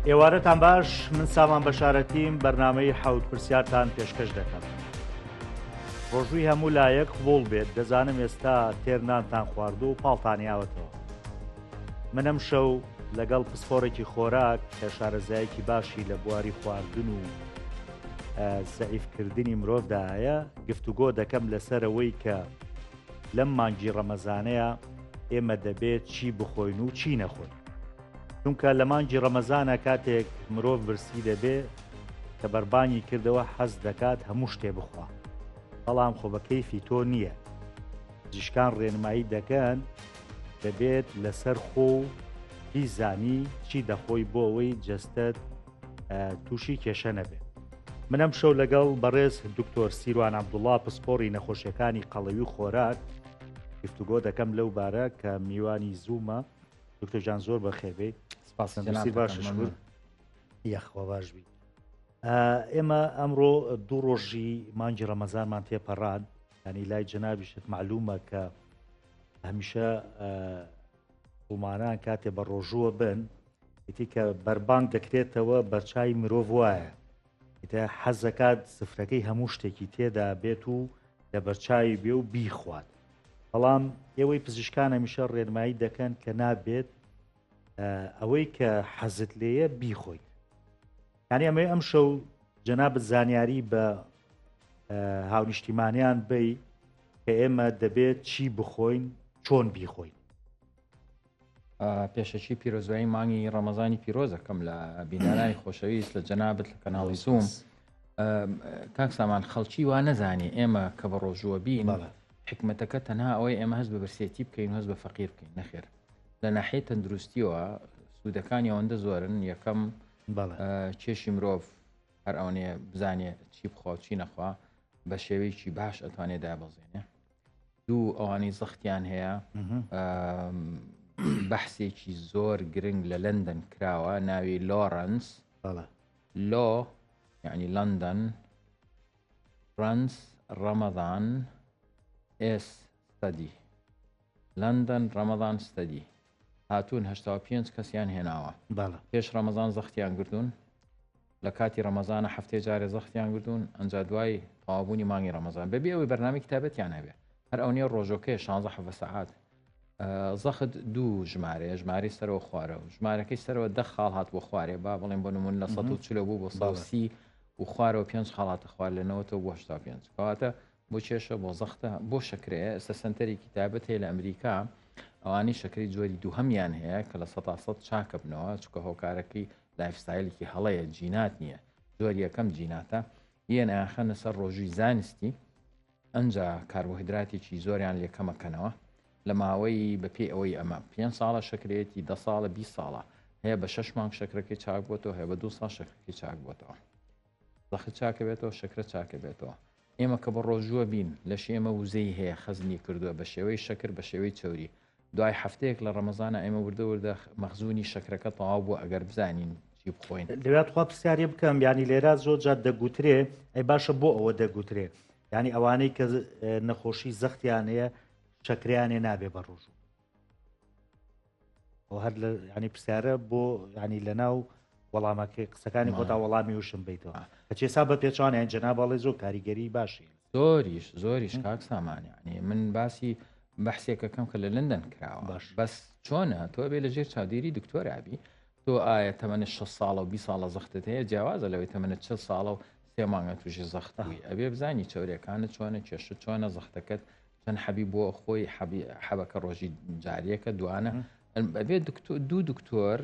ئێوارەتان باش من سامان بەشارەتیم بەرنامەی حەوت پرسیارتان پێشکەش دەکەم. ڕۆژووی هەموو لایەک قبوڵ بێت دەزانم ئێستا تێر نانتان خواردو و پاڵتان یاوەتەوە. من ئەم شەو لەگەڵ پسپۆڕێکی خۆراک کە شارەزایەکی باشی لە بواری خواردن و زەعیفکردنی مرۆڤدا هەیە گفتوگۆ دەکەم لەسەرەوەی کە لەم مانگی ڕەمەزانەیە ئێمە دەبێت چی بخۆین و چی نەخۆین چونکە لە مانگی ڕەمەزانە کاتێک مرۆڤ برسی دەبێ کە بەربانگی کردەوە حەز دەکات هەموو شتێ بخوا بەڵام خۆ بە کەیفی تۆ نییە پزیشکان ڕێنمایی دەکەن دەبێت لەسەر خۆ و بیزانی چی دەخۆی بۆ ئەوەی جەستەت تووشی کێشە نەبێت. من ئەم شەو لەگەڵ بەڕێز دکتۆر سیروان عەبدوڵڵا پسپۆڕی نەخۆشیەکانی قەڵەوی و خۆراک گفتوگۆ دەکەم لەو بارە کە میوانی زوومە دکتۆر جان زۆر بەخێربێی سپاس تەندروستی باش شکر یاخوا باش بی ئێمە ئەمڕۆ دوو ڕۆژی مانگی ڕەمەزانمان تێپەڕان ینی لای جەنابیشت معلومە کە هەمیشە مسوڵمانان کاتێ بە ڕۆژووە بن ئیتی کە بەربانگ دەکرێتەوە بەرچوی مرۆڤ وایە ئیتە حەزەکات سفرەکەی هەموو شتێکی تێدا بێت و لە بەرچوی بێ و بیخوات بەڵام ئێوەی پزیشکان هەمیشە ڕێنمایی دەکەن کە نابێت ئەوەی کە حەزت لێیە بیخۆیت یعنی ئەمەی ئەم شەو جەنابت زانیاری بە هاونیشتیمانیان بی کە ئێمە دەبێت چی بخۆین چۆن بیخۆین پێشەکی پیرۆزبایی مانگی ڕەمەزانی پیرۆزەکەم لە بینەرانی خۆشەویست لە جەنابت لە کەناڵی زووم کاک سامان خەڵکی وا نەزانێ ئێمە کە بە ڕۆژووە بین حکمتەکە تەنها ئەوەی ئێمە هەست بە برسێتی بکەین هەست بە فەقیر بکەین نەخێر لە ناحیەی تەندروستیەوە سوودەکانی ئەوەندە زۆرن یەکەم کێشی مرۆڤ هەر ئەوەنەیە بزانێ چی بخوا و چی نەخوا بە شێوەیەکی باش ئەتوانێ دابەزێنێ دوو ئەوانەی زەختیان هەیە بەحسێکی زۆر گرنگ لە لەندەن کراوە ناوی لۆرەنس لۆ یعنی لەندەن ڕەنس ڕەمەضان ئێس ستەدی لەندەن ڕەمەضان ستەدی هاتوون 85 کەسیان هێناوە پێش ڕەمەزان زەختیان گرتوون لە کاتی ڕەمەزانە هەفتەی جارێ زەختیان گرتوون ئەنجا دوای تەواوبوونی مانگی ڕەمەزان بەبێ ئەوەی بەرنامەی کتابەتیان هەبێ هەر ئەو نیە ڕۆژۆکەیە 16 حەڤە سەعات زەخت دوو ژمارەیە ژمارەی سەرەوە خوارەوە ژمارەکەی سەرەوە دە خاڵ هات بۆ خوارێ با بڵێن بۆ نمون لە 140 بوو بۆ 130 و خوارەوە پێنج خاڵاتە خوار لە 90 بۆ 85 کەواتە بۆ کێشە بۆ زەختە بۆ شەکرەیە ئێستا سەنتەرێکی تایبەت هەیە لە ئەمریکا ئەوانەی شەکری جۆری دووهەمیان هەیە کە لە سەتا سەد چاکەبنەوە چونکە هۆکارەکەی lifestyle ێکی هەڵەیە جینات نییە جۆری یەکەم جیناتە یەن ئاخەنە سەر ڕۆژووی زانستی ئەنجا کاربۆهیدراتێکی زۆریان لێ کەمەکەنەوە لە ماوەی بەپێی ئەوەی ئەمە پێ ساڵە شەکرێتی دە ساڵە 20 ساڵە هەیە بە شش مانگ شەکرەکەی چاک بۆتەوە هەیە بە دو ساڵ شەکرەکەی چاک بۆتەوە زەخت چاکەبێتەوە شەکرە چاکەبێتەوە ئێمە کە بە ڕۆژووە بین لەشی ئێمە وزەی هەیە خەزنی کردووە بە شێوەی شەکر بە شێوەی چەوری دوای هەفتەیەک لە ڕەمەزانە ئێمە وردە وردە مەخزونی شەکرەکە تەواو بوو ئەگەر بزانین چی بخۆین. لەویا تخوا پرسیارێ بکەم یانی لێرە زۆر جار دەگوترێ ئەی باشە بۆ ئەوە دەگوترێ یانی ئەوانەی کە نەخۆشی زەختیان هەیە شەکریان هەیە نابێ بە ڕۆژوو هەر لە ینی پرسیارە بۆ ینی لە ناو وەڵامەکەی قسەکانی خۆتا وەڵامی وشم بیتەوە کەچێسا بە پێچوان یان جەنابڵێ زۆر کاریگەری باشی زۆریش زۆریش کاک سامانیانی من باسی بەحسێکەکەم کە لە لندن کراوە باش بەس چۆنە تۆ بێ لە ژێر چاودێری دکتۆرابی تۆ ئایا تەمەنە 6 ساڵە و 20 ساڵە زەختت هەیە جیاوازە لەوەی تەمەنە 40 ساڵە و سێ مانگە تووشی زەخت بووی ئەبێ بزانی چەورەکانت چۆنە کێشت چۆنە زەختەکەت چەند حەبی بۆ خۆی حەبی حەبەکە ڕۆژی جاریەکە دوانە ئەبێ دوو دکتۆر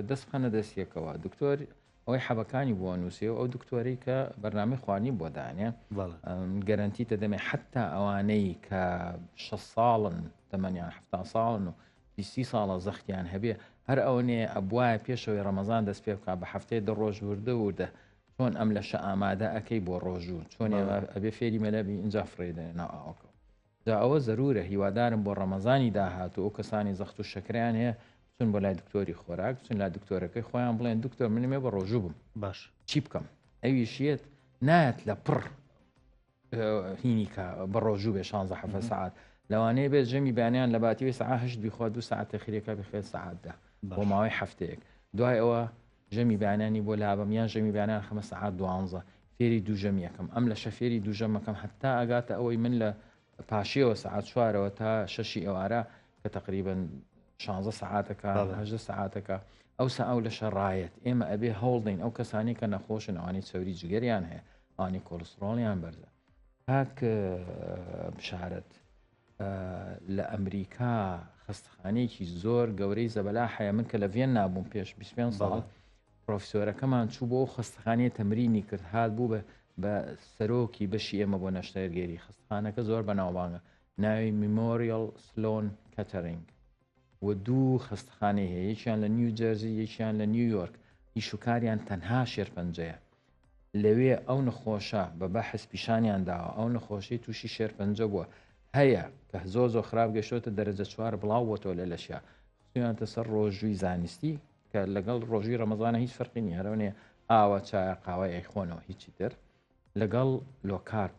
دەست بخەنە دەستیەکەوە دکتۆر ئەوەی حەبەکانی بۆ نووسێ و ئەو دکتۆرەی کە بەرنامەی خواردنی بۆ دانێ گەرەنتی دەدەمێ حتا ئەوانەی کە 6 ساڵن تەمەنیان ه ساڵن و 20 ساڵە زەختیان هەبێ هەر ئەوەنێ ئەبواە پێشەوەی ڕەمەزان دەست پێ بکە بە هەفتەیە دە ڕۆژ وردە وردە چۆن ئەم لەشە ئامادە ئەەکەی بۆ ڕۆژوو چۆن ئەبێ فێری مەلەبی اینجا فڕێ دەنێ ناو ئاوەکە جا ئەوە زەرورە هیوادارم بۆ ڕەمەزانی داهاتوو ئەو کەسانی زەخت و شەکرەیان هەیە بچن بۆ لای دکتۆری خۆراک بچن لای دکتۆرەکەی خۆیان بڵێن دکتۆر منمێ بە ڕۆژوو بم باش چی بکەم ئەویش یەت نایەت لە پڕ هینی کە بە ڕۆژوو بێ 16 حەفە سەعات لەوانەیە بێت ژەمی بەیانیان لە باتیوی سەعات هەشت بیخوا دوو سەعات تەخیرەکە بخێت سەعات دە بۆ ماوەی هەفتەیەک دوای ئەوە. ژەمی بەیانانی بۆ لابەم یان ژەمی بەیانان خەمە سەعات دوانزە فێری دوو ژەمی ئەکەم ئەم لەشە فێری دوو ژەمەکەم هەتا ئەگاتە ئەوەی من لە پاشیەوە سەعات چوارەوە تا شەشی ئێوارە کە تقریبن 16 سەعاتەکە هەژدە سەعاتەکە ئەو سا ئەو لەشە ڕایەت ئێمە ئەبێ هەوڵدەین ئەو کەسانی کە نەخۆشن ئەوانەی چەوری جگەریان هەیە ئەوانەی کۆلسترۆڵیان بەرزە کاک بشارەت لە ئەمریکا خەستخانەیەکی زۆر گەورەی زەبەلاح هەیە من کە لە ڤێننا بووم پێش 25 ساڵ پرۆفسۆرەکەمان چوو بۆ خەستخانەیە تەمرینی کرد هات بوو بە بە سەرۆکی بەشی ئێمە بۆ نەشتەرگەری خەستخانەکە زۆر بەناوبانگە ناوی میمۆریال سلۆن کەتەرینگ و دوو خەستخانەی هەیە یەکیان لە نیو جەرزی یەکیان لە نیویۆرک ئیش و کاریان تەنها شێرپەنجەیە لەوێ ئەو نەخۆشە بە بەحس پیشانیان داوە ئەو نەخۆشەی تووشی شێرپەنجە بووە هەیە کە زۆر زۆر خراپ گەشتۆتە دەرەجە چوار بڵاو بۆتەوە لە لەشیا خستویانتە سەر ڕۆژووی زانستی کە لەگەڵ ڕۆژووی ڕەمەزانە هیچ فەرقی نییە هەرەوەنێ ئاوە چایە قاوە ئەیخۆنەوە هیچی تر لەگەڵ low carb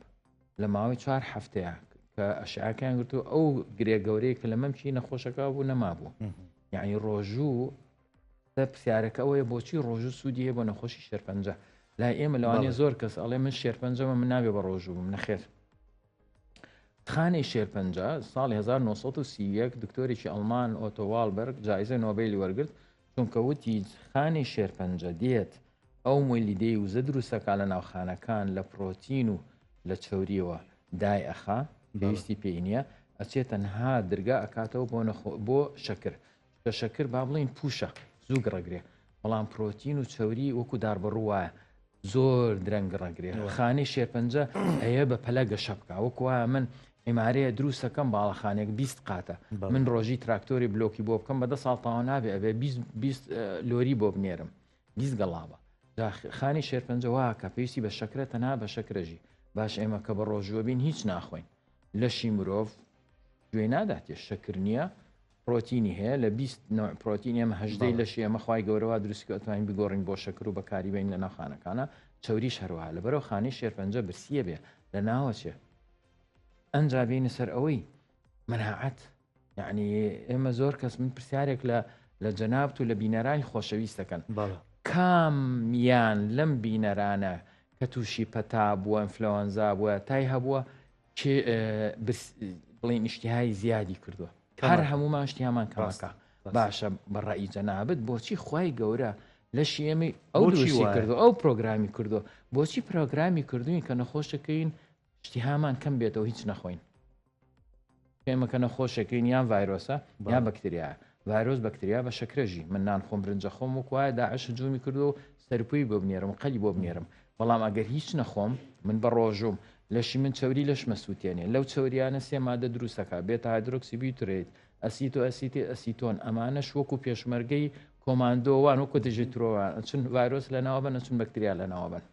لە ماوەی چوار هەفتەیە کە ئەشعەکەیان گرتو ئەو گرێ گەورەیە کە لە مەمکی نەخۆشەکە بوو نەمابوو یعنی ڕۆژوو پرسیارەکە ئەوەیە بۆچی ڕۆژوو سوودی هەیە بۆ نەخۆشی شێرپەنجە؟ لای ئێمە لەوانەیە زۆر کەس ئەڵێ من شێرپەنجەمە من نابێ بە ڕۆژوو بم نەخێر خانەی شێرپەنجە ساڵی 1931 دکتۆرێکی ئەڵمان ئۆتۆ واڵبەرگ جایزە نۆبیلی وەرگرت چونکە وتی خانەی شێرپەنجە دێت ئەو مۆلیدەی وزە دروستەکە لە ناو خانەکان لە پرۆتین و لە چەوریەوە دای ئەخا پێویستی پێی نییە ئەچێت تەنها درگا ئەکاتەوە بۆ بۆ شەکر چونکە شەکر با بڵێین پوشە زوو گڕەگرێ بەڵام پرۆتین و چەوری وەکو داربەڕوو وایە زۆر درەنگ گڕەگرێ خانەی شێرپەنجە ئەیە بە پەلە گەشە بکە وەکو وایە من عیمارەیە دروستەکەم باڵەخانێک 20 قاتە من ڕۆژی تراکتۆری بلۆکی بۆ بکەم بە دە ساڵ تاوا نابێ ئەبێ 20 لۆری بۆ بنێرم 20 گەڵابە خانی شێرپەنجە واکە پێویستی بە شەکرە تەنها بە شەکرەژی باش ئێمە کە بە ڕۆژوە بین هیچ ناخۆین لەشی مرۆڤ گوێی ناداتێ شەکر نییە پرۆتینی هەیە لە 20 نوع پرۆتین ئێمە هەژدەی لەشی ئێمە خوای گەورە وا دروستی کردووە ئەتوانین بگۆڕین بۆ شەکر و بەکاری بەین لە ناو خانەکانە چەوریش هەروەها لەبەرەوە خانەی شێرپەنجە برسیە بێ لە ناوەچێ ئەنجا بینە سەر ئەوەی مناعەت یعنی ئێمە زۆر کەس من پرسیارێک لە لە جەنابت و لە بینەرانی خۆشەویست دەکەن کامیان لەم بینەرانە کە تووشی پەتا بووە ئەنفلەوەنزا بووە تای هەبووە بڵین ئیشتیهای زیادی کردووە هەر هەمومان شتیامان کەمەکە باشە بەڕئی جەنابەت بۆچی خی گەورە لەشی ئێمەی ئەو دروستی کردو ئەو پرۆگرامی کردو بۆچی پرۆگرامی کردوین کە نەخۆشەکەین شتیهامان کەم بێتەوە هیچ نەخۆین ئێمە کە نەخۆشەکەین یان ڤایرۆسە یان بەکتریا ڤایرۆس بەکتریا بە شەکرەژی من نان خۆم برنجە خۆم وەک وایە داعش هجومی کردو و سەرپوی بۆ بنێرم و قەلی بۆ بنێرم بەڵام ئەگەر هیچ نەخۆم من بە ڕۆژوم لەشی من چەوری لەشمە سووتێنێ لەو چەوریانە سێ مادە دروستەکە بێتا هایدرۆکسی بیوترێت ئەسیتۆ ئەسیتی ئەسیتۆن ئەمانەش وەکو پێشمەرگەی کۆماندۆوان وەکو دژی ترۆوان چون ڤایرۆس لەناوە بن چون بەکتریا لەناوە بن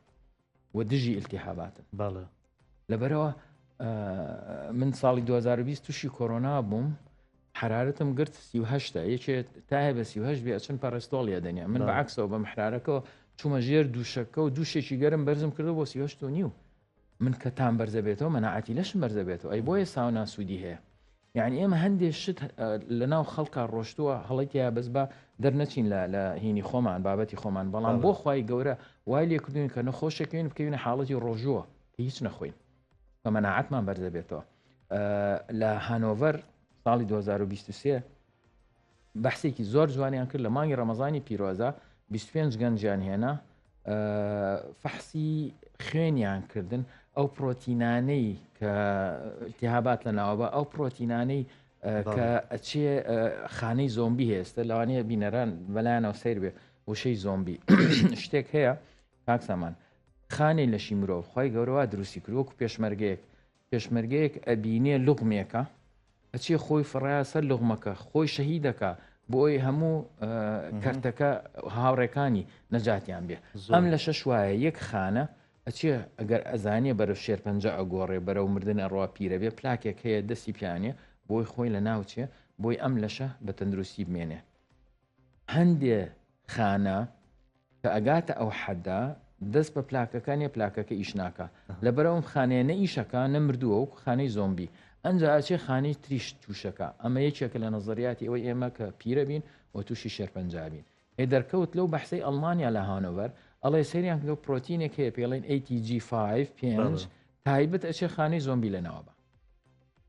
و دژی ئیلتیهاباتن بەڵێ لەبەرەوە من ساڵی 2020 تووشی کۆرۆنا بووم حرارەتم گرت 38 یەکێ تایە بە 38 بێ ئەچن پەرستۆڵیە دەنیا من بەعکسەوە بەم حرارەکەەوە چوومە ژێر دووشەکە و دووشێکی گەرم بەرزم کردو بۆ 38 و نیو من کە تام بەرزە بێتەوە مەناعەتی لەشم بەرزە بێتەوە ئەی بۆیە ساونا سوودی هەیە یعنی ئێمە هەندێک شت لە ناو خەڵکا ڕۆشتووە هەڵی تیا بەس بە دەرنەچین لە لە هینی خۆمان بابەتی خۆمان بەڵام بۆ خوای گەورە وای لێکردوین کە نەخۆشەکەین بکەوینە حاڵەتی ڕۆژووە کە هیچ نەخۆین کە مەناعەتمان بەرزەبێتەوە لە هانۆڤەر ساڵی 2023 بەحسێکی زۆر جوانیان کرد لە مانگی ڕەمەزانی پیرۆزە 25 گەنجیان هێنا فەحسی خوێنیان کردن ئەو پرۆتینانەی کە التهابات لە ناوە ئەو پرۆتینانەی کە ئەچێ خانەی زۆمبی هێستە لەوانەیە بینەران بەلایەنەوە سیر بێ وشەی زۆمبی شتێک هەیە کاک سامان خانەی لەشی مرۆڤ خی گەورەوە دروستی کرد وەکو پێشمەرگەیەک پێشمەرگەیەک ئەبینێ لوغمێکە ئەچێ خۆی فڕایە سەر لوغمەکە خۆی شەهیدەکە بۆ ئەوی هەموو کەرتەکە هاوڕێکانی نەجاتیان بێ ئەم لە شەش وایە یەک خانە ئەچێ ئەگەر ئەزانێ بەرەو شێرپەنجە ئەگۆڕێ بەرەو مردن ئەڕوا پیرە بێ پلاکێک هەیە دەستی پیانێ بۆی خۆی لە ناوچێ بۆی ئەم لەشە بە تەندروستی بمێنێ هەندێ خانە کە ئەگاتە ئەو حەدە دەست بە پلاکەکە نیە پلاکەکە ئیش ناکا لەبەرئەوە ئەم خانەیە نە ئیشەکا نە مردووە وەکو خانەی زۆمبی ئەنجا ئەچێ خانەی تریش تووشەکا ئەمە یەکێکە لە نەزەریاتی ئەوەی ئێمە کە پیرە بین و تووشی شێرپەنجە بین. ئێ دەرکەوت لەو بەحسەی ئەڵمانیا لە هانۆڤەر ئەڵێ سەیریان کردو پرۆتینێک هەیە پێڵێن ATG5 پێنج تایبەت ئەچێ خانەی زۆمبی لەناوە بە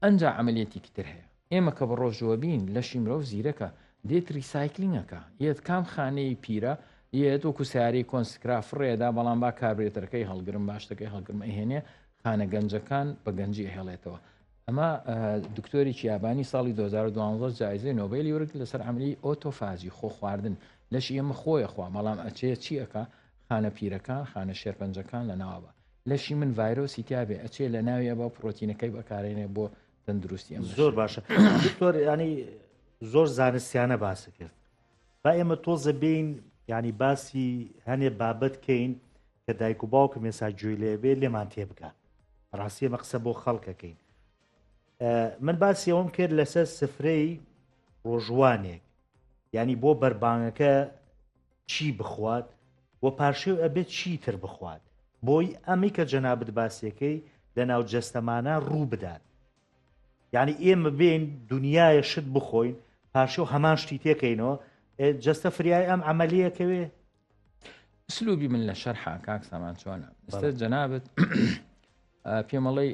ئەنجا عملیەتێکی تر هەیە ئێمە کە بە ڕۆژوە بین لەشی مرۆڤ زیرەکە دێت recycling ەکە یەت کام خانەی پیرە یەت وەکو سیارەی کۆنسکرا فڕێدا بەڵام با کاربرێتەرەکەی هەڵگرم باشتەکەی هەڵگرم ئەهێنێ خانە گەنجەکان بە گەنجی ئەهێڵێتەوە ئەمە دکتۆرێکی یابانی ساڵی 2012 جایزەی نۆبێلی وەرگرت لەسەر عملی autophagy خۆ خواردن لەشی ئێمە خۆیە خوا بەڵام ئەچێ چی ئەکا خانە پیرەکان خانە شێرپەنجەکان لە ناوە لەشی من ڤایرۆسی تیاابێ ئەچێ لە ناوی ئەبا پرۆتینەکەی بەکارێنێ بۆ تەندروستی ئەم زۆر باشە دکتۆر ینی زۆر زانستیانە باس کرد با ئێمە تۆزە بین ینی باسی هەنێ بابەت کەین کە دایک و باوکم ێسا گوێی لێ بێ لێمان تێبگا ڕاستی ئێمە قسە بۆ خەڵکەکەین من باسی ئەوم کرد لەسەر سفرەی ڕۆژوانێک ینی بۆ بەربانگەکە چی بخوات و پارشێو ئەبێت چی تر بخوات بۆی ئەمی کە جەنابت باسیەکەی لە ناو جەستەمانە ڕوو بدات یعنی ئێمە بین دنیاە شت بخۆین پارشێو هەمان شتی تێکەینەوە جەستە فریای ئەم عملیەکەوێ ئسلوبی من لە شەرحا کاک سامان چۆنە ئێستا جەنابت پێمەڵی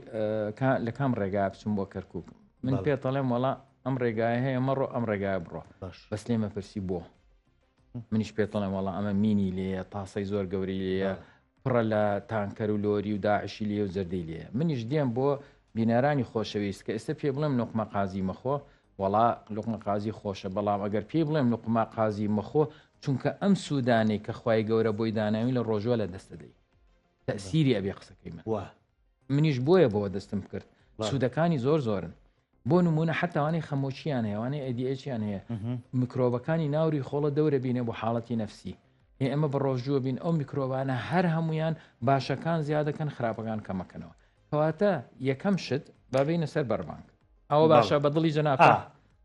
لە کام ڕێگا بچم بۆ کەرکک من پێتەڵێم وەڵا ئەم ڕێگای هەیە مەڕۆ ئەم ڕێگای بڕۆ بەس لێمە پرسی بۆ منیش پێتەڵێم وەڵا ئەمە مینی لێیە تاسەی زۆر گەوری لێیە پڕە لە تانکەر و لۆری و داعشی لێ و زەردەی لێ منیش دێم بۆ بینەرانی خۆشەویست کە ئێستا پێ بڵێم نقمە قازی مەخۆ وەڵا لوقمە قازی خۆشە بەڵام ئەگەر پێی بڵێم لوقمە قازی مەخۆ چونکە ئەم سوودانەی کە خوای گەورە بۆی داناوی لە ڕۆژوە لە دەستە دەی تەسیری ئەبێ قسەکەی من وا منیش بۆیە بۆ دەستم کرد سوودەکانی زۆر زۆرن بۆ نمونە حتاوانەی خەمۆکییان هەیەوانەی ئەدیئچیان هەیە میکرۆبەکانی ناوری خۆڵە دەورە بینێ بۆ حاڵەتی نەفسی هێ ئەمە بە ڕۆژووە بین ئەو میکرۆبانە هەر هەمویان باشەکان زیادەکەن خراپەکان کەمەکەنەوە کەواتە یەکەم شت بابینە سەر بەربانگ ئەوە باشە بە دڵی جەنابتە.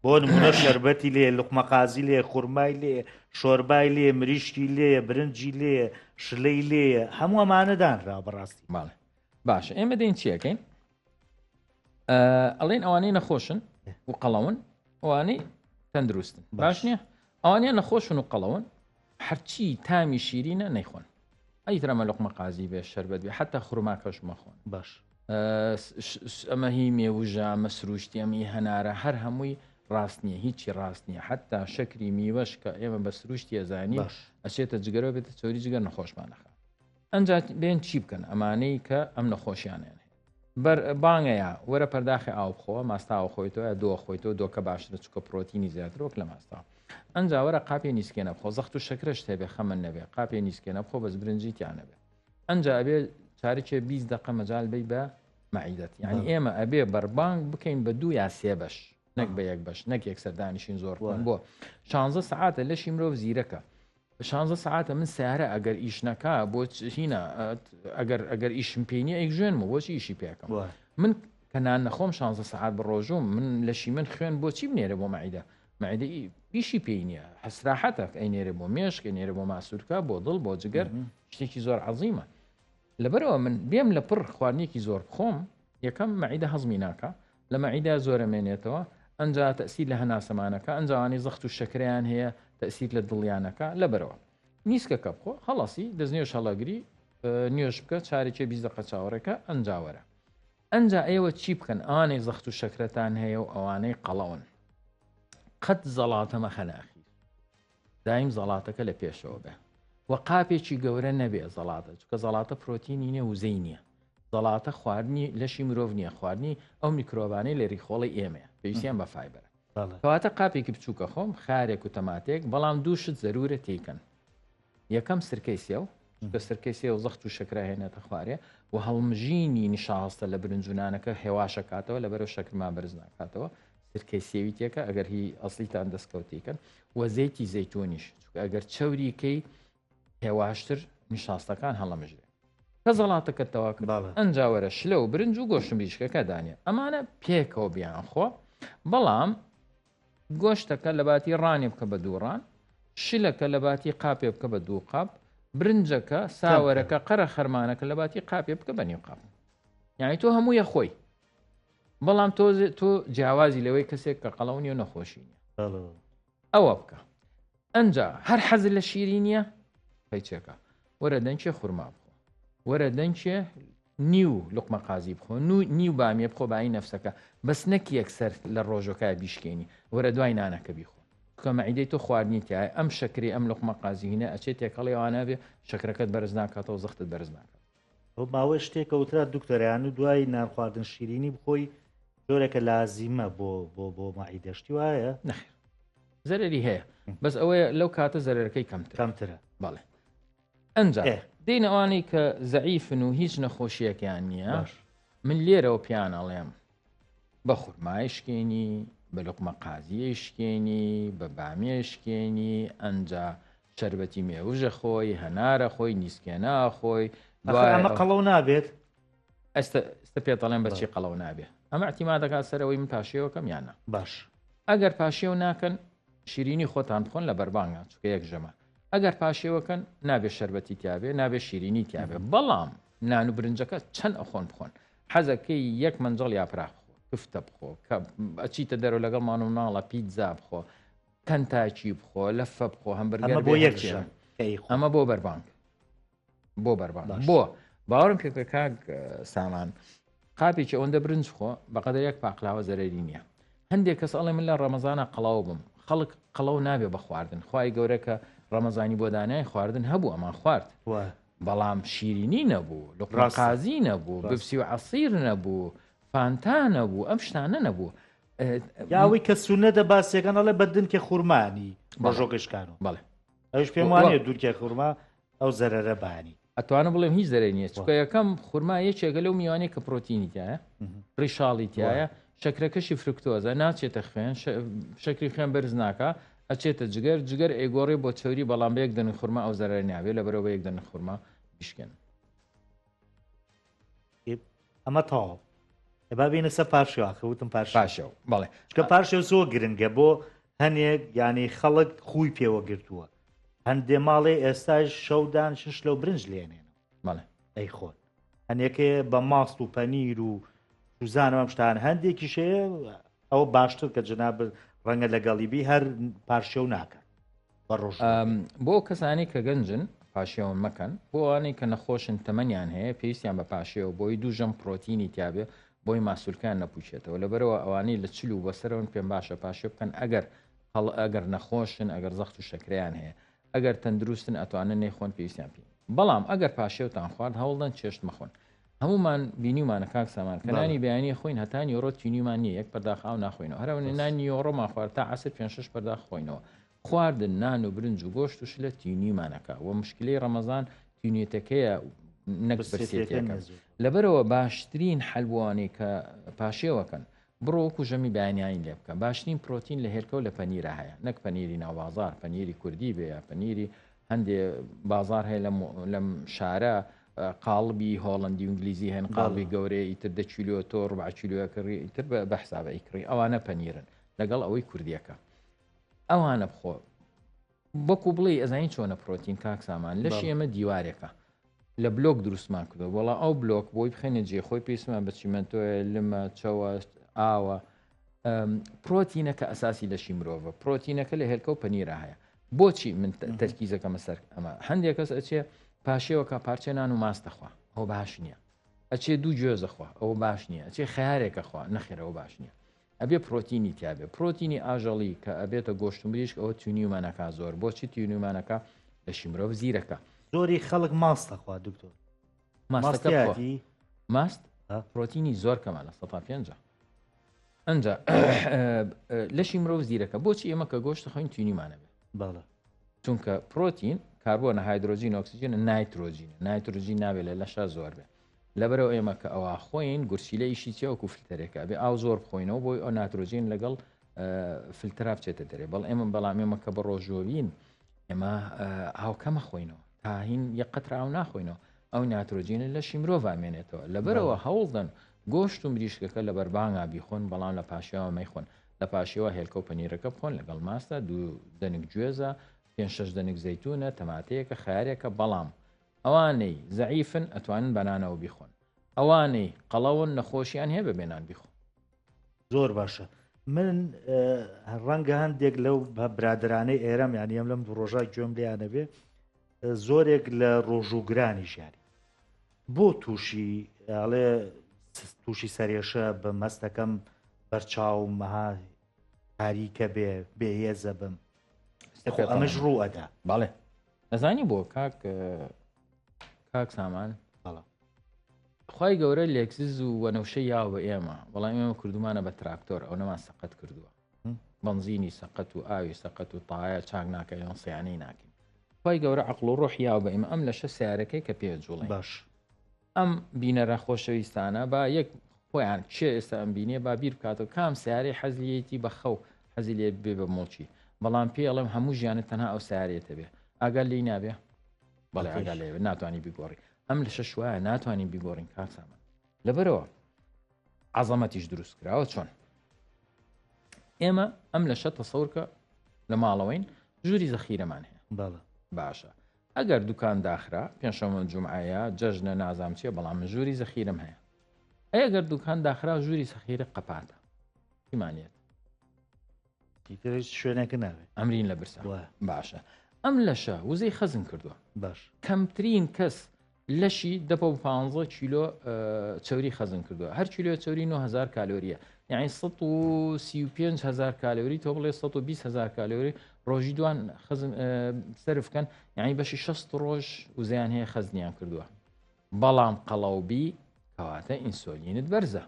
بۆ نمونە شەربەتی لێ لوقمە قازی لێ خورمای لێ شۆربای لێ مریشکی لێ برنجی لێ شلەی لێ هەموو ئەمانە دانرا بەڕاستی ماڵێ باشە ئێمە دێن چیەکەین ئەڵێن ئەوانەی نەخۆشن و قەڵەون ئەوانەی تەندروستن باش نییە ئەوانە نەخۆشن و قەڵەون هەرچی تامی شیرینە نەیخۆن ئەی ترەمە لقمە قازی بێ شەربەت بێ حتا خورماکەش مەخۆن باش ئەمە هی مێوژە ئەمە سروشتی ئەمی هەنارە هەر هەمووی ڕاست نییە هیچی ڕاست نییە حتا شەکری میوەش کە ئێمە بە سروشتی ئەزانی ئەچێتە جگەرەوە بێتە چۆری جگەر نەخۆشمانەخە ئەنجا بێن چی بکەن ئەمانەی کە ئەم نەخۆشیانیان هەیە بەر بانگەیە وەرە پەرداخی ئاو بخۆ ماستاوە خۆیتەوە یا دۆ خۆیتەوە دۆکە باشترە چکە پرۆتینی زیاتر وەک لە ماستاو ئەنجا وەرە قاپێ نیسکێنە بخۆ زەخت و شەکرەشت هەبێ خەمن نەبێ قاپێ نیسکێنە بخۆ بەس برنجی تیا نەبێ ئەنجا ئەبێ چارەکێ 20 دقە مەجال بی بە مەعیدەت یعنی ئێمە ئەبێ بەربانگ بکەین بە دوو یا سێ بەش نەک بە یەک بەش نەک یەکسەر دانیشین زۆر بۆ 16 سعاتە لەشی مرۆڤ زیرەکە شانزە سەعاتە من سیارە ئەگەر ئیش نەکا بۆ هینا ئەگەر ئەگەر ئیشم پێ نیە ئەیژێنمەوە بۆچی ئیشی پێکەم من کە نان نەخۆم شانزە سەعات بە ڕۆژوم من لەشی من خوێن بۆچی بنێرە بۆ مەعیدە مەعیدە ئیشی پێی نییە حەسراحەتە ئەینێرێ بۆ مێشک ئەینێرێ بۆ ماسوورکە بۆ دڵ بۆ جگەر شتێکی زۆر عەزیمە لەبەرئەوە من بێم لە پڕ خواردنێکی زۆر بخۆم یەکەم مەعیدە هەزمی ناکا لە مەعیدە زۆرە مێنێتەوە ئەنجا تەسیر لە هەناسەمانەکە ئەنجاوانی زەخت و شەکریان هەیە تەسیر لە دڵیانەکە لەبەرەوە نیسکەکە بخۆ هەڵەسی دەست نوێژ هەڵەگری نوێژ بکە چارێکێ 20 دقە چاوەڕێکە ئەنجاوەرە ئەنجا ئێوە چی بکەن ئەوانەی زەخت و شەکرەتان هەیە و ئەوانەی قەڵەون قەت زەڵاتە مەخەنە ئەخیر دایم زەڵاتەکە لە پێشەوە بێ و قاپێکی گەورە نەبێ زەڵاتە چکە زەڵاتە پرۆتینی نیە وزەی نییە زەڵاتە خواردنی لەشی مرۆڤ نییە خواردنی ئەو میکرۆبانەی لە ریخۆڵی ئێمەیە پێویستیان بە فایبەرە کەواتە قاپێکی بچووکە خۆم خارێک و تەماتێک بەڵام دوو شت زەرورە تیکەن یەکەم سرکەی سێو چونکە سرکەی سێو زەخت و شەکرە هێنێتە خوارێ و هەڵمژینی نیشاستە لە برنج و نانەکە هێواشەکاتەوە لەبەرەوە شەکرمان بەرز ناکاتەوە سرکەی سێوی تێکە ئەگەر هی ئەسلیتان دەستکەوتیکەن و زەیتی زەیتونیش چونکە ئەگەر چەوریکەی هێواشتر نیشاستەکان هەڵەمژرێ کە زەڵاتەکە تەوا کرد ئەنجا وەرە شلە و برنج و گۆشت مریشکەکە دانێ ئەمانە پێکەوە بیان خۆ بەڵام گۆشتەکە لەباتی ڕانێ بکە بە دوو ڕان، شلەکە لەباتی قاپێ بکە بە دوو قاپ، برنجەکە، ساوەرەکە، قەرە خەرمانەکە لەباتی قاپێ بکە بە نیو قاپ. یعنی تۆ هەموویە خۆی. بەڵام تۆ تۆ جیاوازی لەوەی کەسێک کە قەڵەو نیە و نەخۆشی نیە. ئەوە بکە. ئەنجا هەر حەزت لە شیرینیە قەیچێکە وەرە دەنکێ خورما بخۆ وەرە دەنکێ نیو لقمە قازی بخۆ نیو بامیە بخۆ بایی نەفسەکە بەس نەک یەکسەر لە ڕۆژەکە بیشکێنی وەرە دوای نانەکە بیخۆ کە مەعیدەی تۆ خواردنی تایە ئەم شەکری ئەم لقمە قازی هینە ئەچێت تێکەڵی ئەوانە بێ شەکرەکەت بەرز ناکاتەوە زەختت بەرز ناکات. ئەو ماوەی شتێکە وترا دکتۆریان و دوای نان خواردن شیرینی بخۆی جۆرێکە لازیمە بۆ بۆ بۆ مەعیدە شتی وایە؟ نەخێر زەرەری هەیە بەس ئەوەیە لەو کاتە زەرەرەکەی کەمتر کەمترە بەڵێ ئەنجا دێنە ئەوانەی کە زەعیفن و هیچ نەخۆشیەکیان نییە من لێرەوە پیان ئەڵێم بە خورمای شکێنی بە لقمە قازیە شکێنی بە بامیە شکێنی ئەنجا شەربەتی مێوژە خۆی هەنارە خۆی نیسکێنا خۆی ئەمە قەڵەو نابێت ئەستە پێ دەڵێن بەچی قەڵەو نابێ ئەمە احتیما دەکات سەرەوەی من پاشێوەکەم یانە باش ئەگەر پاشێو ناکەن شیرینی خۆتان بخۆن لە بەربانگا چکە یەک ژەمە ئەگەر پاشێوەکەن نابێ شەربەتی تیاابێ نابێ شیرینی تیاابێ بەڵام نان و برنجەکە چەند ئەخۆن بخۆن حەزەکەی یەک مەنجەڵ یاپراخ بخۆ کفتە بخۆ کە ئەچیتە دەرەوە لەگەڵ مان و مناڵە پیتزا بخۆ کەنتاکی بخۆ لەفە بخۆ هەمبرگەر بۆ یەک ژەم ئەمە بۆ بەربانگ بۆ بەربانگ بۆ باوەڕم پێ بکە کاک سامان قاپێکی ئەوەندە برنج خۆ بەقەدە یەک پاقلاوە زەرەری نییە هەندێک کەس ئەڵێ من لە ڕەمەزانە قەڵاو بم خەڵک قەڵەو نابێ بە خواردن خوای گەورە کە ڕەمەزانی بۆ دانای خواردن هەبوو ئەمان خوارد بەڵام شیرینی نەبوو لقمە قازی نەبوو بپسی و عەسیر نەبوو فانتا نەبوو ئەم شتانە نەبوو یاوەی کە سونەتە باسیەکان ئەڵێ بە دنکێ خورمانی ڕۆژۆکە شکانەوە بەڵێ ئەوش پێم وانە دوورکێ خورما ئەو زەرەرە بانی ئەتوانم بڵێم هیچ زەرەری نییە چونکە یەکەم خورما یەکێکە لەو میوانەی کە پرۆتینی تایە ڕیشاڵی تایە شەکرەکەشی فرکتۆزە ناچێتە خوێن شەکری خوێن بەرز ناکە ئەچێتە جگەر جگەر ئەیگۆڕێ بۆ چەوری بەڵام بە یەک دەنگ خورما ئەو زەرەر نابێ لە بەرەوە یەک دەنگ خورما بشکێن ئەمە تەواو با بینە سەر پارشێو ئاخر وتم پارشێو پارشێو بەڵێ چکە پارشێو زۆر گرنگە بۆ هەنێک یعنی خەڵک خوی پێوە گرتووە هەندێ ماڵێ ئێستاش شەودان شش لەو برنج لێنێن بەڵێ ئەی خۆن هەنێکێ بە ماست و پەنیر و سوزانم ئەم شتان هەندێکیش هەیە ئەوە باشتر کە جەناب ڕەنگە لەگەڵی بی هەر پارشێو ناکات بۆ کەسانی کە گەنجن پاشێوە مەکەن بۆ ئەوانەی کە نەخۆشن تەمەنیان هەیە پێویستیان بە پاشێوە بۆی دوو ژەم پرۆتینی تیاابێ بۆی ماسولکان نەپوچێتەوە لەبەرەوە ئەوانەی لە چل و بەسەرەوەن پێم باشە پاشێ بکەن ئەگەر هەڵ ئەگەر نەخۆشن ئەگەر زەخت و شەکریان هەیە ئەگەر تەندروستن ئەتوانن نەیخۆن پێویستیان پێ بەڵام ئەگەر پاشێوتان خوارد هەوڵدەن چێشت مەخۆن هەمومان بینیومانە کاک سامان کە نانی بەیانی خۆین هەتا نیۆڕۆ تینیمان نییە یەک پەرداخ ئاو ناخۆینەوە هەرەوە نانی نیۆڕۆمان خوارد تا عەسر پێنج شەش پەرداخ خۆینەوە خواردن نان و برنج و گۆشت و شلە تینیمانەکە و مشکلەی ڕەمەزان تینێتەکەیە نەک برسێتەکە لەبەرەوە باشترین حەل بۆ ئەوانەی کە پاشێوەکەن بڕۆ وەکو ژەمی بەیانیانی لێ بکە باشترین پرۆتین لە هێلکە و لە پەنیرا هەیە نەک پەنیری ناو بازار پەنیری کوردی بێ یا پەنیری هەندێ بازار هەیە لەم لەم شارە قاڵبی هۆڵندی و ئینگلیزی هەن قاڵبی گەورەیە ئیتر دە کیلۆ تۆ ڕبع کیلۆ کڕی ئیتر بە حسابە ئەیکڕی ئەوانە پەنیرن لەگەڵ ئەوەی کوردیەکە ئەوانە بخۆ وەکو بڵێی ئەزانی چۆنە پرۆتین کاک سامان لەشی ئێمە دیوارێکە لە بلۆک دروستمان کردو بەڵام ئەو بلۆک بۆی بخێنە جێ خۆی پێویستمان بە چیمەنتۆیە لمە چەوە ئاوە پرۆتینەکە ئەساسی لەشی مرۆڤە پرۆتینەکە لە هێلکە و پەنیرە هەیە بۆچی من تەرکیزەکەمە سەر ئەمە هەندێک کەس ئەچێ پاشێوەکە پارچە نان و ماستەخوا ئەو باش نییە ئەچێ دوو گوێزەخوا ئەوە باش نییە ئەچێ خیارێکەخوا نەخێرەوە باش نییە ئەبێ پرۆتینی تیابێ پرۆتینی ئاژەڵی کە ئەبێتە گۆشت و مریشک ئەوە تینیومان ئەکا زۆر بۆچی تینیومان ئەکا لەشی مرۆڤ زیرەکە. زۆری خەڵک ماست ئەخوا دکتۆر. ماستەکە بخۆ. ماست پرۆتینی زۆر کەمە لە سەتا پێنجە. ئەنجا لەشی مرۆڤ زیرەکە بۆچی ئێمە کە گۆشت خۆین تینیمانە بێ. بەڵێ. چونکە پرۆتین کاربۆنە هایدرۆجین ئۆکسجینە نایترۆجینە نایترۆجین نابێت لە لەشا زۆر بێ. لەبەرئەوە ئێمە کە ئەوا خۆین گورچیلە ئیشی چیە وەکو فلتەرێکە ئەبێ ئاو زۆر بخۆینەوە بۆی ئەو ناترۆجین لەگەڵ فلتەرا بچێتە دەرێ بەڵ ئێمە بەڵام ئێمە کە بە ڕۆژۆبین ئێمە ئاو کەمە خۆینەوە تاهین یە قەترە ئاو ناخۆینەوە ئەو ناترۆجینە لەشی مرۆڤ ئامێنێتەوە لەبەرەوە هەوڵدەن گۆشت و مریشکەکە لە بەربانگا بیخۆن بەڵام لە پاشەوە مەیخۆن لە پاشەوە هێلکە و پەنیرەکە بخۆن لەگەڵ ماستە دوو دەنک گوێزە پێنج شەش دەنک زەیتونە تەماتەیەکە خیارێکە بەڵام ئەوانەی زەعیفن ئەتوانن بە نانەوە بیخۆن ئەوانەی قەڵەون نەخۆشیان هەیە بە بێ نان بیخۆن. زۆر باشە. من ڕەنگە هەندێک لەو برادرانەی ئێرەم یانی ئەم لەم دوو ڕۆژە گوێم لێیانە بێ زۆرێک لە ڕۆژووگرانی ژیانی بۆ تووشی ئەڵێ تووشی سەرێشە بە مەستەکەم بەرچاو مەها تاریکە بێ بێهێزە بم ئەمەش ڕوو ئەدا بەڵێ ئەزانی بۆ کاک کاک سامان بەڵێ خوای گەورە لێکزز و وەنەوشەی یاوە بە ئێمە بەڵام ئێمە کردومانە بە تراکتۆر ئەو نەمان سەقەت کردووە بەنزینی سەقەت و ئاوی سەقەت و تایە چاک ناکەین سیانەی ناکەین خوای گەورە عقل و ڕۆح یاوە بە ئێمە ئەم لەشە سیارەکەی کە پێ جوڵێ باش ئەم بینەرە خۆشەویستانە با یەک خۆیان چێ ئێستا ئەم بینێ با بیر بکاتەوە کام سیارەی حەزلیەتی بە خەو حەزی لێ بێ بە مۆڵکی بەڵام پێ ئەڵێم هەموو ژیانت تەنها ئەو سیارەیەتە بێ ئاگا لێی نابێ بەڵێ ئاگا لێ ناتوانانی بیگۆڕی ئەم لەشە شوایە ناتوانین بیگۆڕین کاک سامان لەبەرەوە عەزەمەتیش دروست کراوە چۆن ئێمە ئەم لەشە تەسەورکە لە ماڵەوەین ژووری زەخیرەمان هەیە باشە ئەگەر دوکان داخرا پێنجشەممە جومعەیە جەژنە نازام چیە بەڵام من ژووری زەخیرم هەیە ئەگەر دوکان داخرا ژووری زەخیرە قەپاتە چیمانێت ئیتر هیچ شوێنێک ناوێت ئەمرین لە برسا باشە ئەم لەشە وزەی خەزن کردووە باش کەمترین کەس لەشی دە بۆ 15 کیلۆ چەوری خەزن کردووە هەر کیلۆ چەوری 9000 کالۆریە یعنی 135 هزار کالۆری تۆ بڵێ 120 هزار کالۆری ڕۆژی دوان خەزن سەرف کەن یعنی بەشی 60 ڕۆژ وزیان هەیە خەزنیان کردووە بەڵام قەڵەوبی کەواتە ئینسۆلینت بەرزە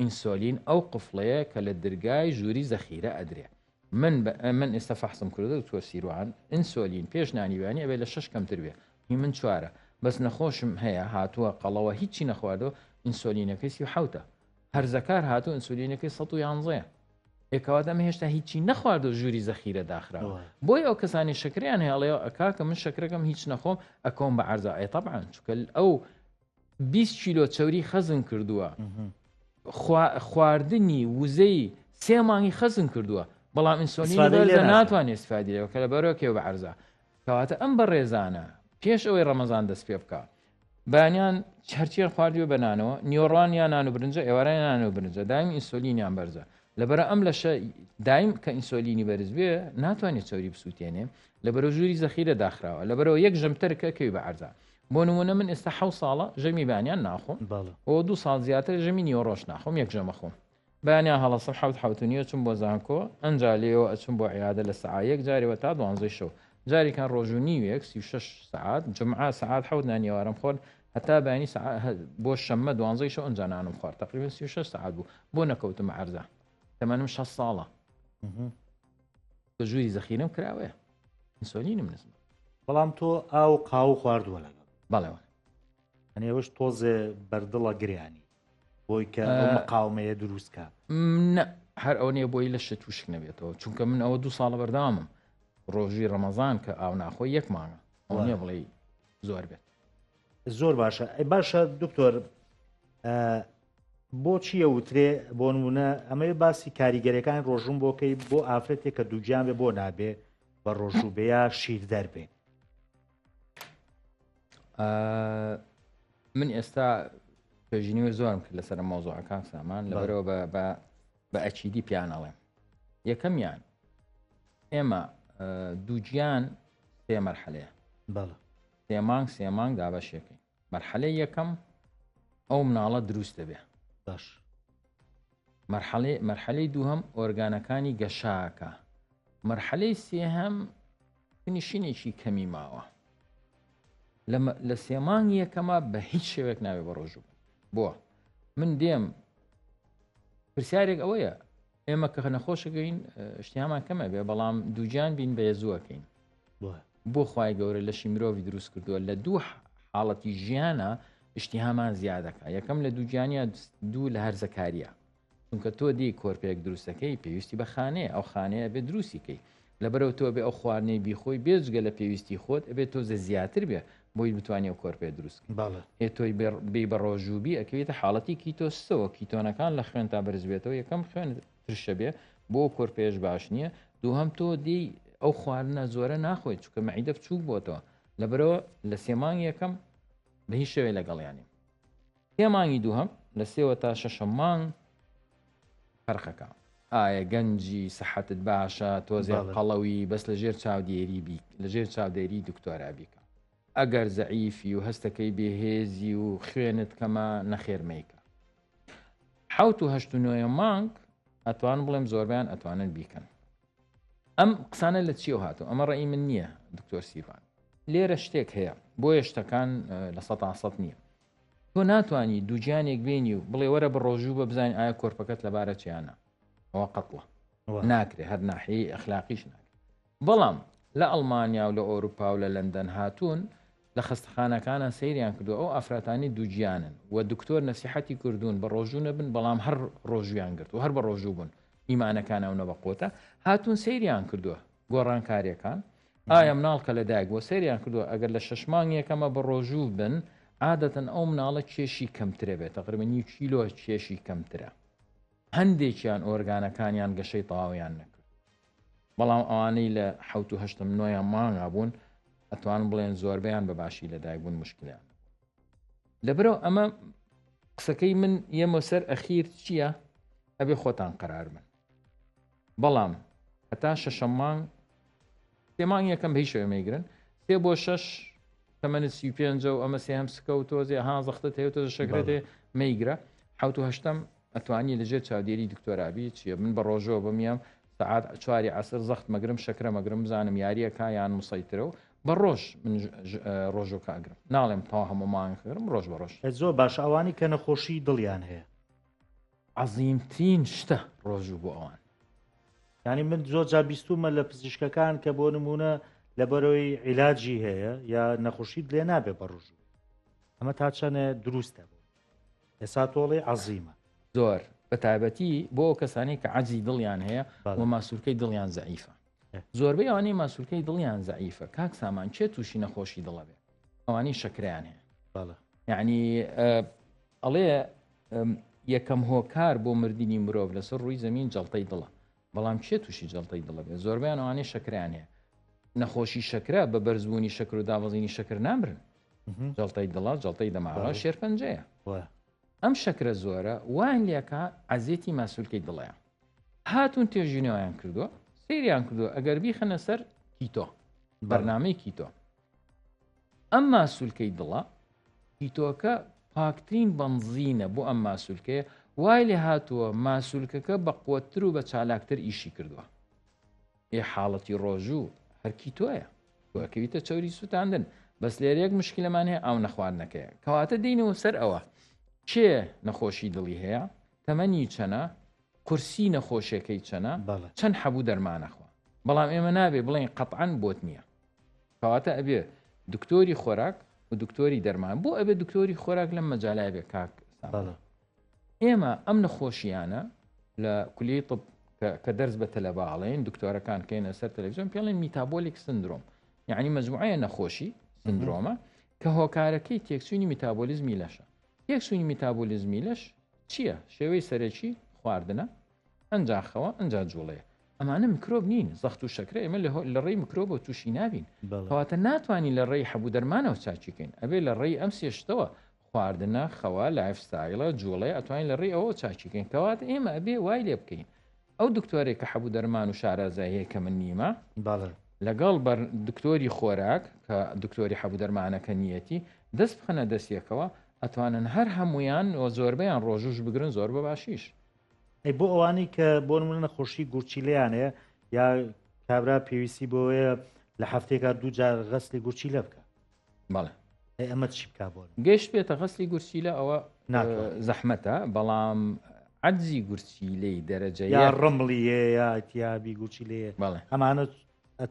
ئینسۆلین ئەو قفڵەیە کە لە درگای ژووری زەخیرە ئەدرێ من بە من ئێستا فەحسم کردو دکتۆر سیروان ئینسۆلین پێش نانی بەیانی ئەبێ لە شەش کەمتر بێ هی من چوارە بەس نەخۆشم هەیە هاتووە قەڵەوە هیچی نەخواردەوە ئینسۆلینەکەی سی حوتە هەرزەکار هاتوو ئینسولینەکەی 111 ئێ کەواتە ئەمە هێشتا هیچی نەخواردو ژووری زەخیرە داخراوە بۆی ئەو کەسانی شەکریان هەیە ئەڵێ کاکە من شەکرەکەم هیچ نەخۆم ئەکەوم بە عەرزا ئێ تەبعەن چونکە ئەو 20 کیلۆ چەوری خەزن کردووە خواردنی وزەی سێ مانگی خەزن کردووە بەڵام ئینسۆلین ناتوانێت استفادە لێ بکە لەبەرەوە کێ بە عەرزا کەواتە ئەم بەڕێزانە پێش ئەوەی ڕەمەزان دەست پێ بکە بەیانیان هەرچیان خواردوێ بە نانەوە نیۆڕان یا نان و برنجە ئێواران نان و برنجە دایم ئینسۆلینیان بەرزە لەبەرە ئەم لەشە دایم کە ئینسۆلینی بەرز بێ ناتوانێت چەوری بسووتێنێ لەبەرە ژووری زەخیرە داخراوە لەبەرەوە یەک ژەمتەرکە کەوی بە عەرزا بۆ نمونە من ئێستا حەو ساڵە ژەمی بانیان ناخۆم بۆ دو ساڵ زیاتر ژەمی نیوەڕۆش ناخۆم یەک ژەمە خۆم بەیانیان هەڵەسم حەوت حەوت و نیوە چوم بۆ زانکۆ ئەنجا لێوە ئەچم بۆ عیادە لە سەعا یەک جارێوە تا دوانزەی شەو جارێکان ڕۆژ و نیوێک 36 سەعات جمعە سەعات حەوت نانی ئێوارەم خوارد هەتا بەیانی سەعا بۆ شەممە دوانزەی شەو ئەنجا نانم خوارد تقریبا 36 سەعات بوو بۆ نەکەوتم عەرزە تەمەنم 60 ساڵە کە ژووری زەخیرەم کراوەیە ئینسۆلینم نزمە بەڵام تۆ ئاو قاو خواردووە لەگەڵ بەڵێ ئەنێ ئەوش تۆزێ بەردڵە گریانی بۆی کە ئەو مقاومەیە دروست کە نە هەر ئەو نیە بۆی لەشت وشک نەبێتەوە چونکە من ئەوە دوو ساڵە بەردەوامم ڕۆژی ڕەمەزان کە ئاو ناخۆی یەک مانگە ئەو نیە بڵێ زۆر بێت زۆر باشە ئەی باشە دکتۆر بۆچی ئەوترێ بۆ نمونە ئەمەوێ باسی کاریگەرەکان ڕۆژوم بۆکەی بۆ ئافرەتێک کە دووگیان بێ بۆ نابێ بە ڕۆژوو بێ یا شیردەر بێ من ئێستا توێژینەوەی زۆرم کرد لەسەر ئەم مەوزوعە کاک سامان لەبەرەوە بە بە بە ئەکیدی پیان ئەڵێم یەکەمیان ئێمە دووگیان سێ مەرحەلەیە بەڵێ سێ مانگ سێ مانگ دابەشێکەین مەرحەلەی یەکەم ئەو مناڵە دروست دەبێ باش مەرحەلەی مەرحەلەی دووهەم ئۆرگانەکانی گەشاکە مەرحەلەی سێهەم فنیشینێکی کەمی ماوە لە سێ مانگی یەکەما بە هیچ شێوەیەک ناوێ بە ڕۆژوو بن بۆ من دێم پرسیارێک ئەوەیە ئێمە کە نەخۆشەکەین شتیامان کەمە بێ بەڵام دووگیان بین بە زووەکەین بۆ خی گەورە لەشی مرۆڤی دروست کردووە لە دوو حاڵەتی ژیانە ئیشتیهامان زیادەکە یەکەم لە دووگیانە دوو لە هەرزەکاریە چونکە تۆ دێی کۆرپەیەک دروست دەکەی پێویستی بە خانەیە ئەو خانەیە ئەبێ دروستی کەی لەبەرەوە تۆ ئەبێ ئەو خواردنەی بیخۆی بێجگە لە پێویستی خۆت ئەبێ تۆزێ زیاتر بێ بۆی بتوانی ئەو کۆرپەیە دروست کەی بەڵێ. ئێ تۆی بێی بە ڕۆژوو بی ئەکەویتە حاڵەتی کیتۆسسەوە کیتۆنەکان لە خوێنتا بەرز بێتەوە یەکەم خوێنت ترشە بێ بۆ ئەو کۆرپەیەش باش نییە دووهەم تۆ دێی ئەو خواردنە زۆرە ناخۆی چونکە مەعیدە بچووک بۆتەوە لەبەرەوە لە سێ مانگ یەکەم بە هیچ شێوەیە لەگەڵیانیم سێ مانگی دووهەم لە سێوە تا شەشەم مانگ فەرقەکە. ئایا گەنجی سەحەتت باشە تۆزێ قەڵەوی بەس لە ژێر چاودێری بی لە ژێر چاودێری دکتۆرا بیکە ئەگەر زەعیفی و هەستەکەی بێهێزی و خوێنت کەمە نەخێر مەیکە حوت و هەشت و نۆیە مانگ ئەتوان بڵێم زۆربیان ئەتوانن بیکەن ئەم قسانە لە چیەوە هاتوو ئەمە ڕێی من نییە دکتۆر سیڤان لێرە شتێک هەیە بۆیە شتەکان لە سە سەد نییە تۆ ناتوانی دووگیانێک بێنی و بڵێ وەرە بە ڕۆژوو بە بزانین ئایا کۆرپەکەت لەبارە چیانە ئەوە قەتڵە ناکرێ هەر ناحیەی ئەخلاقیش ناکرێ بەڵام لە ئەڵمانیا و لە ئەوروپا و لە لەندەن هاتوون لە خەستەخانەکانە سەیریان کردو ئەو ئافرەتانی دووگیانن و دکتۆر نەسیحەتی کردوون بە ڕۆژوو نەبن بەڵام هەر ڕۆژویان گرت و هەر بە ڕۆژوو بوون ئیمانەکان ئەو نەبەقۆتە هاتوون سەیریان کردووە گۆڕانکاریەکان ئایا مناڵ کە لەدایک بووە سەیریان کردووە ئەگەر لە شەش مانگ یەکەمە بە ڕۆژوو بن عادەتەن ئەو مناڵە کێشی کەمترە بێت تقریبا نیو کیلۆ کێشی کەمترە هەندێکیان ئۆرگانەکانیان گەشەی تەواویان نەکرد بەڵام ئەوانەی لە حەوت و هەشتم نۆیان مانگا بوون ئەتوان بڵێن زۆربەیان بە باشی لەدایک بوون مشکلیان لەبەرەوە ئەمە قسەکەی من یەمە سەر ئەخیر چییە ئەبێ خۆتان قەرار بن بەڵام هەتا شەشەم مانگ سێ مانگ یەکەم بە هیچ شێوەیە مەیگرن سێ بۆ شەش تەمەنت 35 و ئەمە سێ هەم سکە و تۆزێ ها زەختت هەیە و تۆزە شەکرەت هەیە مەیگرە حەوت و هەشتەم ئەتوانی لەژێر چاودێری دکتۆرابی چییە من بە ڕۆژەوە بمیام سەعات چواری عەسر زەخت مەگرم شەکرە مەگرم بزانم یاریەکە یان مسەیترە و بە ڕۆژ من ڕۆژۆکە ئەگرم ناڵێم تەوا هەموو مانگ گرم ڕۆژ بە ڕۆژ زۆر باش ئەوانی کە نەخۆشی دڵیان هەیە عەزیمترین شتە ڕۆژوو بۆ ئەوان. یانی من زۆر جار بیستومە لە پزیشکەکان کە بۆ نمونە لەبەرەوەی عیلاجی هەیە یا نەخۆشیت لێ نابێ بە ڕۆژوو ئەمە تا چەنێ دروستە بۆ ئێسا تۆڵی عەزیمە. زۆر بە تایبەتی بۆ ئەو کەسانەی کە عەجزی دڵیان هەیە و ماسولکەی دڵیان زەعیفە زۆربەی ئەوانەی ماسولکەی دڵیان زەعیفە کاک سامان کێ تووشی نەخۆشی دڵە بێ ئەوانەی شەکریان هەیە یعنی ئەڵێ یەکەم هۆکار بۆ مردنی مرۆڤ لەسەر ڕووی زەمین جەڵتەی دڵە بەڵام کێ تووشی جەڵتەی دڵە بێت زۆربیان ئەوانەی شەکریان هەیە نەخۆشی شەکرە بە بەرزبوونی شەکر و دابەزینی شەکر نامرن جەڵتەی دڵە جەڵتەی دەماغە شێرپەنجەیە ئەم شەکرە زۆرە وان لەکە عەزێتی ماسولکەی دڵەیە هاتوون توێژینەوەیان کردووە سەیریان کردووە ئەگەر بیخەنە سەر کیتۆ بەرنامەی کیتۆ ئەم ماسولکەی دڵە کیتۆکە پاکترین بەنزینە بۆ ئەم ماسولکەیە وای لێ هاتووە ماسولکەکە بە قوتتر و بە چالاکتر ئیشی کردووە ئێ حاڵەتی ڕۆژوو هەر کیتۆیە ئەکەویتە چەوری سووتاندن بەس لێرە یەک مشکلەمان هەیە ئاو نەخواردنەکەیە کەواتە دێینەوە سەر ئەوە کێ نەخۆشی دڵی هەیە تەمەنی چەنە قورسی نەخۆشیەکەی چەنە چەند حەبوو دەرمانەخوا بەڵام ئێمە نابێ بڵێن قەتعەن بۆت نییە کەواتە ئەبێ دکتۆری خۆراک و دکتۆری دەرمان بۆ ئەبێ دکتۆری خۆراک لەم مەجالای بێ کاک ئێمە ئەم نەخۆشیانە لە کولی طب کە دەرس بە تەلەبە ئەڵێن دکتۆرەکان کەینە سەر تەلەڤزیۆن پێڵێن metabolic syndrome یعنی مجموعەیە نەخۆشی syndrome ە کە هۆکارەکەی تێکچوونی میتابۆلیزمی لەشە تێکچوونی میتابۆلیزمی لەش چییە؟ شێوەی سەرەکی خواردنە، ئەنجا خەوە، ئەنجا جوڵەیە. ئەمانە میکرۆب نین، زەخت و شەکرە ئێمە لە ڕێی میکرۆبەوە تووشی نابین. کەواتە ناتوانین لە ڕێی حەب و دەرمانەوە چاکی کەین. ئەبێ لە ڕێی ئەم سێ شتەوە، خواردنە، خەوە، lifestyle ە، جوڵەیە، ئەتوانین لە ڕێی ئەوەوە چاکی کەین. کەواتە ئێمە ئەبێ وای لێ بکەین ئەو دکتۆرەی کە حەب و دەرمان و شارەزای هەیە کە من نیمە، لەگەڵ بەر دکتۆری خۆراک کە دکتۆری حەب و دەرمانەکە نیەتی دەست بخەنە دەست یەکەوە ئەتوانن هەر هەمویان و زۆربەیان ڕۆژوش بگرن زۆر بە باشیش. ئەی بۆ ئەوانەی کە بۆ نمونە نەخۆشی گورچیلەیان هەیە یا کابرا پێویستی بۆیە لە هەفتێکا دوو جار غەسلی گورچیلە بکە بەڵێ ئەی ئەمە چی بکا بۆ گەشت بێتە غەسلی گورچیلە ئەوە زەحمەتە بەڵام عەجزی گورچیلەی دەرەجە یا ڕمڵی هەیە یا تیابی گورچیلەیە بەڵێ ئەمانە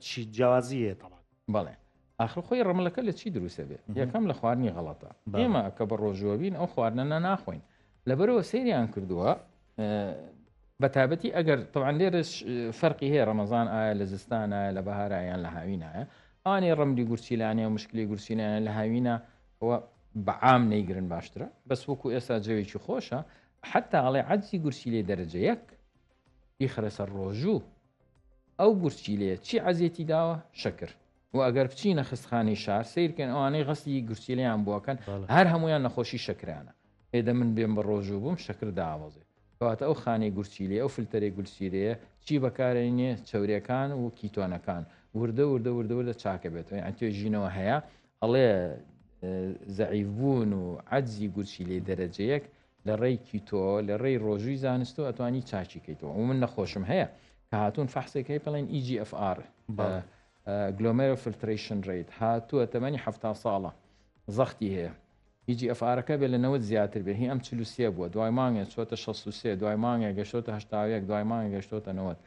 چی جیاوازی هەیە تەڵات بەڵێ ئاخر خۆی ڕملەکە لە چی دروستە بێ یەکەم لە خواردنی غەڵەتە ئێمە کە بە ڕۆژوەبین ئەو خواردنە ناخۆین لەبەرەوە سەیریان کردووە بە تایبەتی ئەگەر طبعا لێرەش فەرقی هەیە ڕەمەزان ئایا لە زستان ئایا لە بەهارا یان لە هاوینایە ئەوانەی ڕملی گورچیلانەیە و مشکلی گورچیلانە لە هاوینە ئەوە بەعام نەیگرن باشترە بەس وەکو ئێستا جەوێکی خۆشە حتا ئەڵێ عەجزی گورچیلەی دەرەجە یەک بیخەرە سەر ڕۆژوو ئەو گورچیلەیە چی عەزێتی داوە شەکر و ئەگەر بچینە خستخانەی شار سیرکەن ئەوانەی غەسلی گورچیلەیان بووەکەن هەر هەمویان نەخۆشی شەکرانە ئێدە من بێم بە ڕۆژوو بووم شەکر داوەزێ. کەواتە ئەو خانەی گورچیلەیە، ئەو فلتەرەی گورچیلەیە چی بەکارەینێ؟ چەوریەکان و کیتۆنەکان. وردە وردە وردە وردە چاکەبێتەوە. یان توێژینەوە هەیە ئەڵێ زەعیف بوون و عەجزی گورچیلەی دەرەجە یەک لە ڕێی کیتۆ لە ڕێی ڕۆژووی زانستۆ ئەتوانی چاکی کەیتەوە. و من نەخۆشم هەیە کە هاتوون فەحسێک هەیە پێڵێن EGFR گلۆمێرۆ فلتریشن ڕیت هاتووە تەمەنی 70 ساڵە زەختی هەیە EGFR ەکە بێ لە 90 زیاتر بێ هی ئەم 43 بووە دوای مانگێ چۆتە 63 دوای مانگێ گەشتۆتە 81 دوای مانگێ گەشتۆتە 90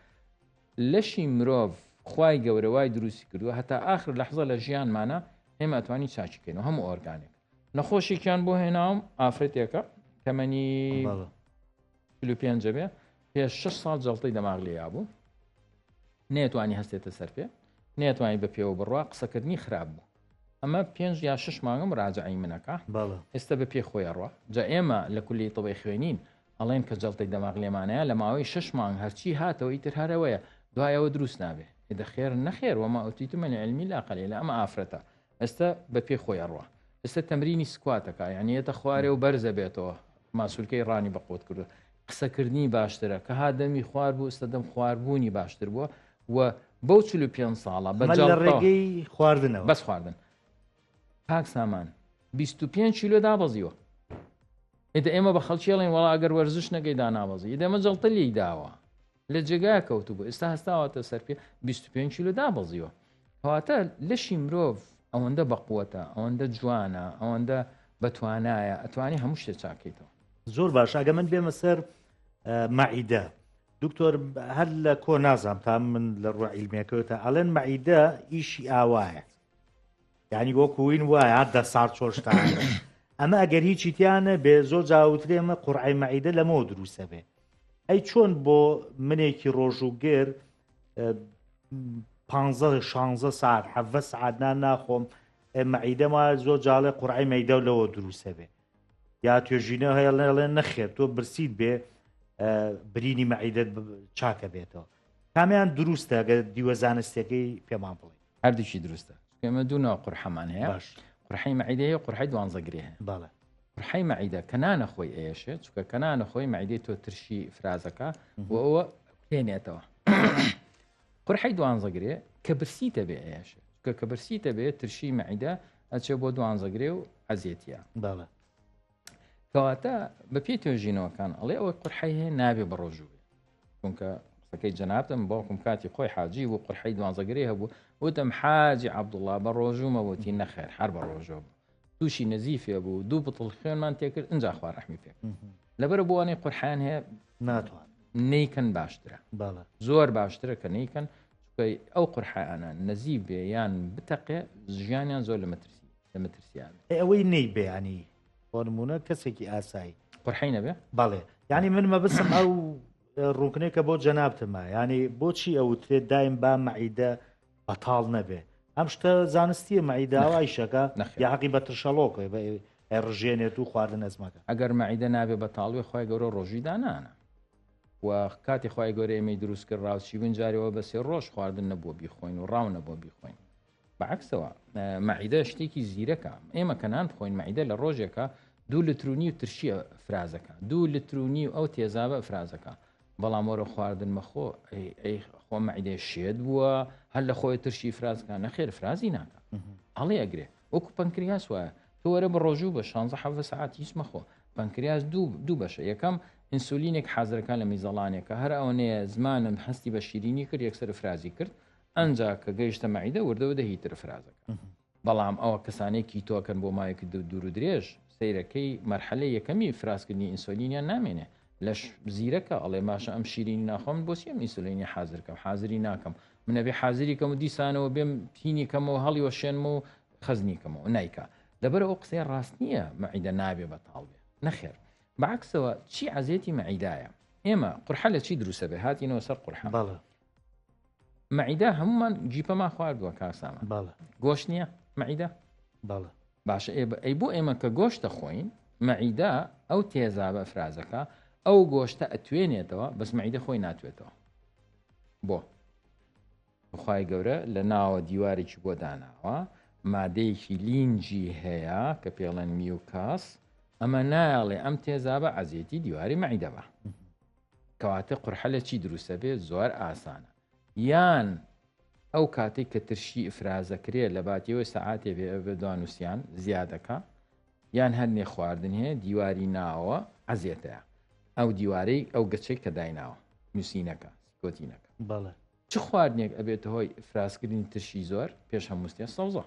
لەشی مرۆڤ خوای گەورە وای دروستی کردووە هەتا ئاخر لەحزە لە ژیانمانە ئێمە ئەتوانی چاکی کەین و هەموو ئۆرگانێک نەخۆشێکیان بۆ هێناوم ئافرەتێکە تەمەنی پێنج بێ پێش 6 ساڵ جەڵتەی دەماغ لێیا بوو نێتوانی هەستێتە سەر پێ نێتوانی بە پێوە بڕوا قسەکردنی خراپ بوو ئەمە پێنج یا شش مانگە مراجعەی منەکە ئێستا بە پێ خۆی ئەڕوا جا ئێمە لە کولی طبی خوێنین ئەڵێن کە جەڵتەی دەماغ لێمانەیە لە ماوەی شش مانگ هەرچی هاتەوە ئیتر هەرەوەیە دوایەوە دروست نابێ ئێدە خێر نەخێر وما أوتيتم من العلم إلا قليلا ئەمە ئافرەتە ئێستا بە پێ خۆی ئەڕوا ئێستا تەمرینی squat ەکە یعنی یەتە خوارێ و بەرزە بێتەوە ماسولکەی ڕانی بەقوت کردو قسەکردنی باشترە کە ها دەمی خوار بوو ئێستا دەم خواربوونی باشتر بووە و بەو 45 ساڵە بە لە ڕێگەی خواردنەوە بەس خواردن کاک سامان 25 کیلۆ دابەزیوە ئێدە ئێمە بە خەڵکی ئەڵێن وەڵا ئەگەر وەرزش نەکەی دانابەزی ئێدە ئەمە جەڵتە لێی داوە لە جێگای کەوتبوو ئێستا هەستاوەتە سەر پێ 25 کیلۆ دابەزیوە کەواتە لەشی مرۆڤ ئەوەندە بەقوەتە ئەوەندە جوانە ئەوەندە بەتوانایە ئەتوانی هەموو شتێ چاکەیتەوە. زۆر باش ئەگە من بێمە سەر مەعیدە دکتۆر هەر لە کۆ نازام تا من لە ڕوە عیلمیەکەوە تا ئەڵێن مەعیدە ئیشی ئاوایە یعنی وەکوین وایە دە ساڵ چۆشتا ئەمە ئەگەر هیچی تیانە بێ زۆر جاوترێمە قورعی مەعیدە لەمەوە دروستە بێ ئەی چۆن بۆ منێکی ڕۆژووگر پ شانزە ساعت حەڤە سعات نان ناخۆم مەعیدەما زۆر جاڵێ قورعی مەیدە و لەوە دروستە بێ یا توێژینە هەیە ڵێ نەخێر تۆ برسیت بێ برینی مەعیدەت چاکە بێتەوە کامیان دروستە گە دیوە زانستەکەی پێمان بڵێ هەردووکی دروستە ئێمە دوو ناو قورحەمان هەیە باش قورحەی مەعیدە هەیە قورحەی دوانزەگرێ هەیە بەڵێ قورحەی مەعیدە کە نانە خۆی ئەیەشێت چونکە کە نانە خۆی مەعیدەی تۆ ترشی فرازەکە و ئەوە پێنێتەوە قورحەی دوانزەگرێ کە برسیتە بێ ئەیەشێت چونکە کە برسیتە بێ ترشی مەعیدە ئەچێ بۆ دوانزەگرێ و عەزێتیە بەڵێ کەواتە بە پێی توێژینەوەکان ئەڵێ ئەوەی قورحەی هەیە نابێ بە ڕۆژوو بێ چونکە قسەکەی جەنابتم باوکم کاتی خۆی حاجی بوو قورحەی دوانزەگرێ هەبوو وتم حاجی عەبدوڵڵا بە ڕۆژوومە وتی نەخێر هەر بە ڕۆژوو بوو تووشی نەزیفێ بوو دوو بتڵ خوێنمان تێکرد ئینجا خوا ڕەحمی پێ لەبەرە بۆوانەی قورحیان هەیە ناتوان نیکەن باشترە زۆر باشترە کە نیکەن ئەو قورحیانە نەزیف بێ یان بتەقێ ژیانیان زۆر لە مەترسی لە مەترسیان ئەوەی نەی بێ ینی بۆ نمونە کەسێکی ئاسایی قورحی نەبێ بەڵێ ینی من مەبسم ئەو ڕوونکنێکە بۆ جەنابتمە ینی بۆچی ئەوترێت دایم با مەعیدە بەتاڵ نەبێ ئەم شتە زانستیە مەعیدە ئایشەکە یا حەقی بە ترشەڵۆک ڕژێنێت و خواردن ئەزمەکە ئەگەر مەعیدە نابێ بەتاڵوێ خی گەورە ڕۆژی دانانە و کاتی خی گەورە ئێمەی دروست کرد ڕاوچی بوون جارەوە بە سێ ڕۆژ خواردن نەبووە بیخۆین و ڕاو نەبووە بیخۆین بەعەکسەوە مەعیدە شتێکی زیرەکە ئێمە کە نان بخۆین مەعیدە لە ڕۆژێکە دوو لتر و نیو ترشیە فرازەکە دوو لتر و نیو ئەو تێزابە فرازەکە بەڵام وەرە خواردن مەخۆ ئەی خۆ مەعیدە شێت بووە هەر لە خۆی ترشی فرازکە نەخێر فرازی ناکە هەڵی ئەگرێ وەکو پەنکریاس وایە تۆ وەرە بە ڕۆژوو بە 16 حەڤ سەعات هیچ مەخۆ پەنکریاس دوو دوو بەشە یەکەم ئینسولینێک حازرەکە لە میزەڵانێکە هەر ئەوەنەیە زمانم هەستی بە شیرینی کرد یەکسەر فرازی کرد ئەنجا کە گەیشتە مەعیدە وردە وردە هیتر فرازەکە بەڵام ئەوە کەسانەی کیتۆکەن بۆ ماوەیەکی دوور و درێژ سەیرەکەی مەرحەلەی یەکەمی فرازکردنی ئینسۆلینیان نامێنێ لەش زیرەکە ئەڵێ باشە ئەم شیرینی ناخۆم بۆچی ئەم ئینسولینی حازر کەم حازری ناکەم من ئەبێ حازری کەم و دیسانەوە بێم تینی کەمەوە هەڵی وەشێنم و خەزنی کەمەوە نایکا لەبەر ئەو قسەیە ڕاست نییە مەعیدە نابێ بەتاڵ بێ نەخێر بەعکسەوە چی عەزێتی مەعیدایە ئێمە قورحە لە چی دروستە بێ هاتینەوە سەر قورحە بەڵێ مەعیدە هەمومان جیپەمان خواردووە کاک سامان بەڵێ گۆشت نییە مەعیدە بەڵێ باشە ئەی بۆ ئێمە کە گۆشت دەخۆین مەعیدە ئەو تێزابە ئەفرازەکە ئەو گۆشتە ئەتوێنێتەوە بەس مەعیدە خۆی ناتوێتەوە بۆ بخوای گەورە لە ناوە دیوارێکی بۆ داناوە مادەیەکی لینجی هەیە کە پێڵێن میوکاس ئەمە نایەڵێ ئەم تێزابە عەزێتی دیواری مەعیدە بە. کەواتە قورحە لە چی دروستە بێ؟ زۆر ئاسانە. یان ئەو کاتەی کە ترشی ئیفرازەکرێ لە باتیەوەی سەعاتێ بێ ئەبێ دوانوسیان زیادەکە یان هەرنێ خواردن هەیە دیواری ناوە عەزێتەیە ئەو دیوارەی ئەو گەچەی کە دایناوە نووسینەکە سیکۆتینەکە بەڵێ چ خواردنێک ئەبێتە هۆی ئیفرازکردنی ترشی زۆر پێش هەموو شتێ سەوزە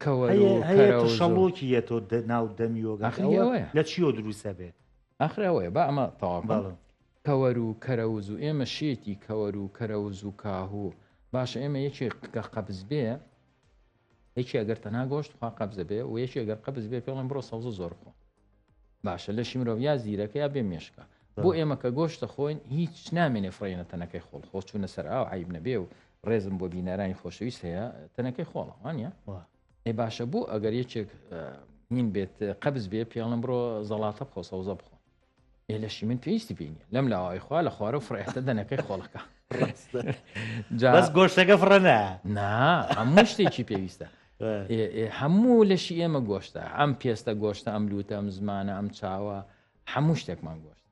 کەوەر و هەیە هەیە کەرە و زۆر. ترشەڵۆکی یەتۆ ناو دەمی و ئاخر ئەوە ئەوەیە. لە چیەوە دروستە بێ ئاخر ئەوەیە با ئەمە تەواو بکەم. بەڵێ. کەوەر و کەرەوز و ئێمە شێتی کەوەر و کەرەوز و کاهوو باشە ئێمە یەکێک کە قەبز بێ یەکی ئەگەر تەنها گۆشت خوا قەبزە بێ و یەکی ئەگەر قەبز بێ پێڵێن بڕۆ سەوزە زۆر بخۆ باشە لەشی مرۆڤ یا زیرەکە یا بێ مێشکە بۆ ئێمە کە گۆشتە خۆین هیچ نامێنێ فڕێنە تەنەکەی خۆڵ خۆ چوونە سەر ئاو عیب نەبێ و ڕێزم بۆ بینەرانی خۆشەویست هەیە تەنەکەی خۆڵە وانە ئێ باشە بۆ ئەگەر یەکێک هین بێت قەبز بێ پێڵم بڕۆ زەڵاتە بخۆ سەوزە بخۆ ئێ لەشی من پێویستی پێ نیە لەم لاوای خوا لە خوارە و فڕێتە دەنەکەی خۆڵەکە بەس گۆشتەکە فڕە نا نا هەموو شتێکی پێویستە هەموو لەشی ئێمە گۆشتە ئەم پێستە گۆشتە ئەم لوتە ئەم زمانە ئەم چاوە هەموو شتێکمان گۆشت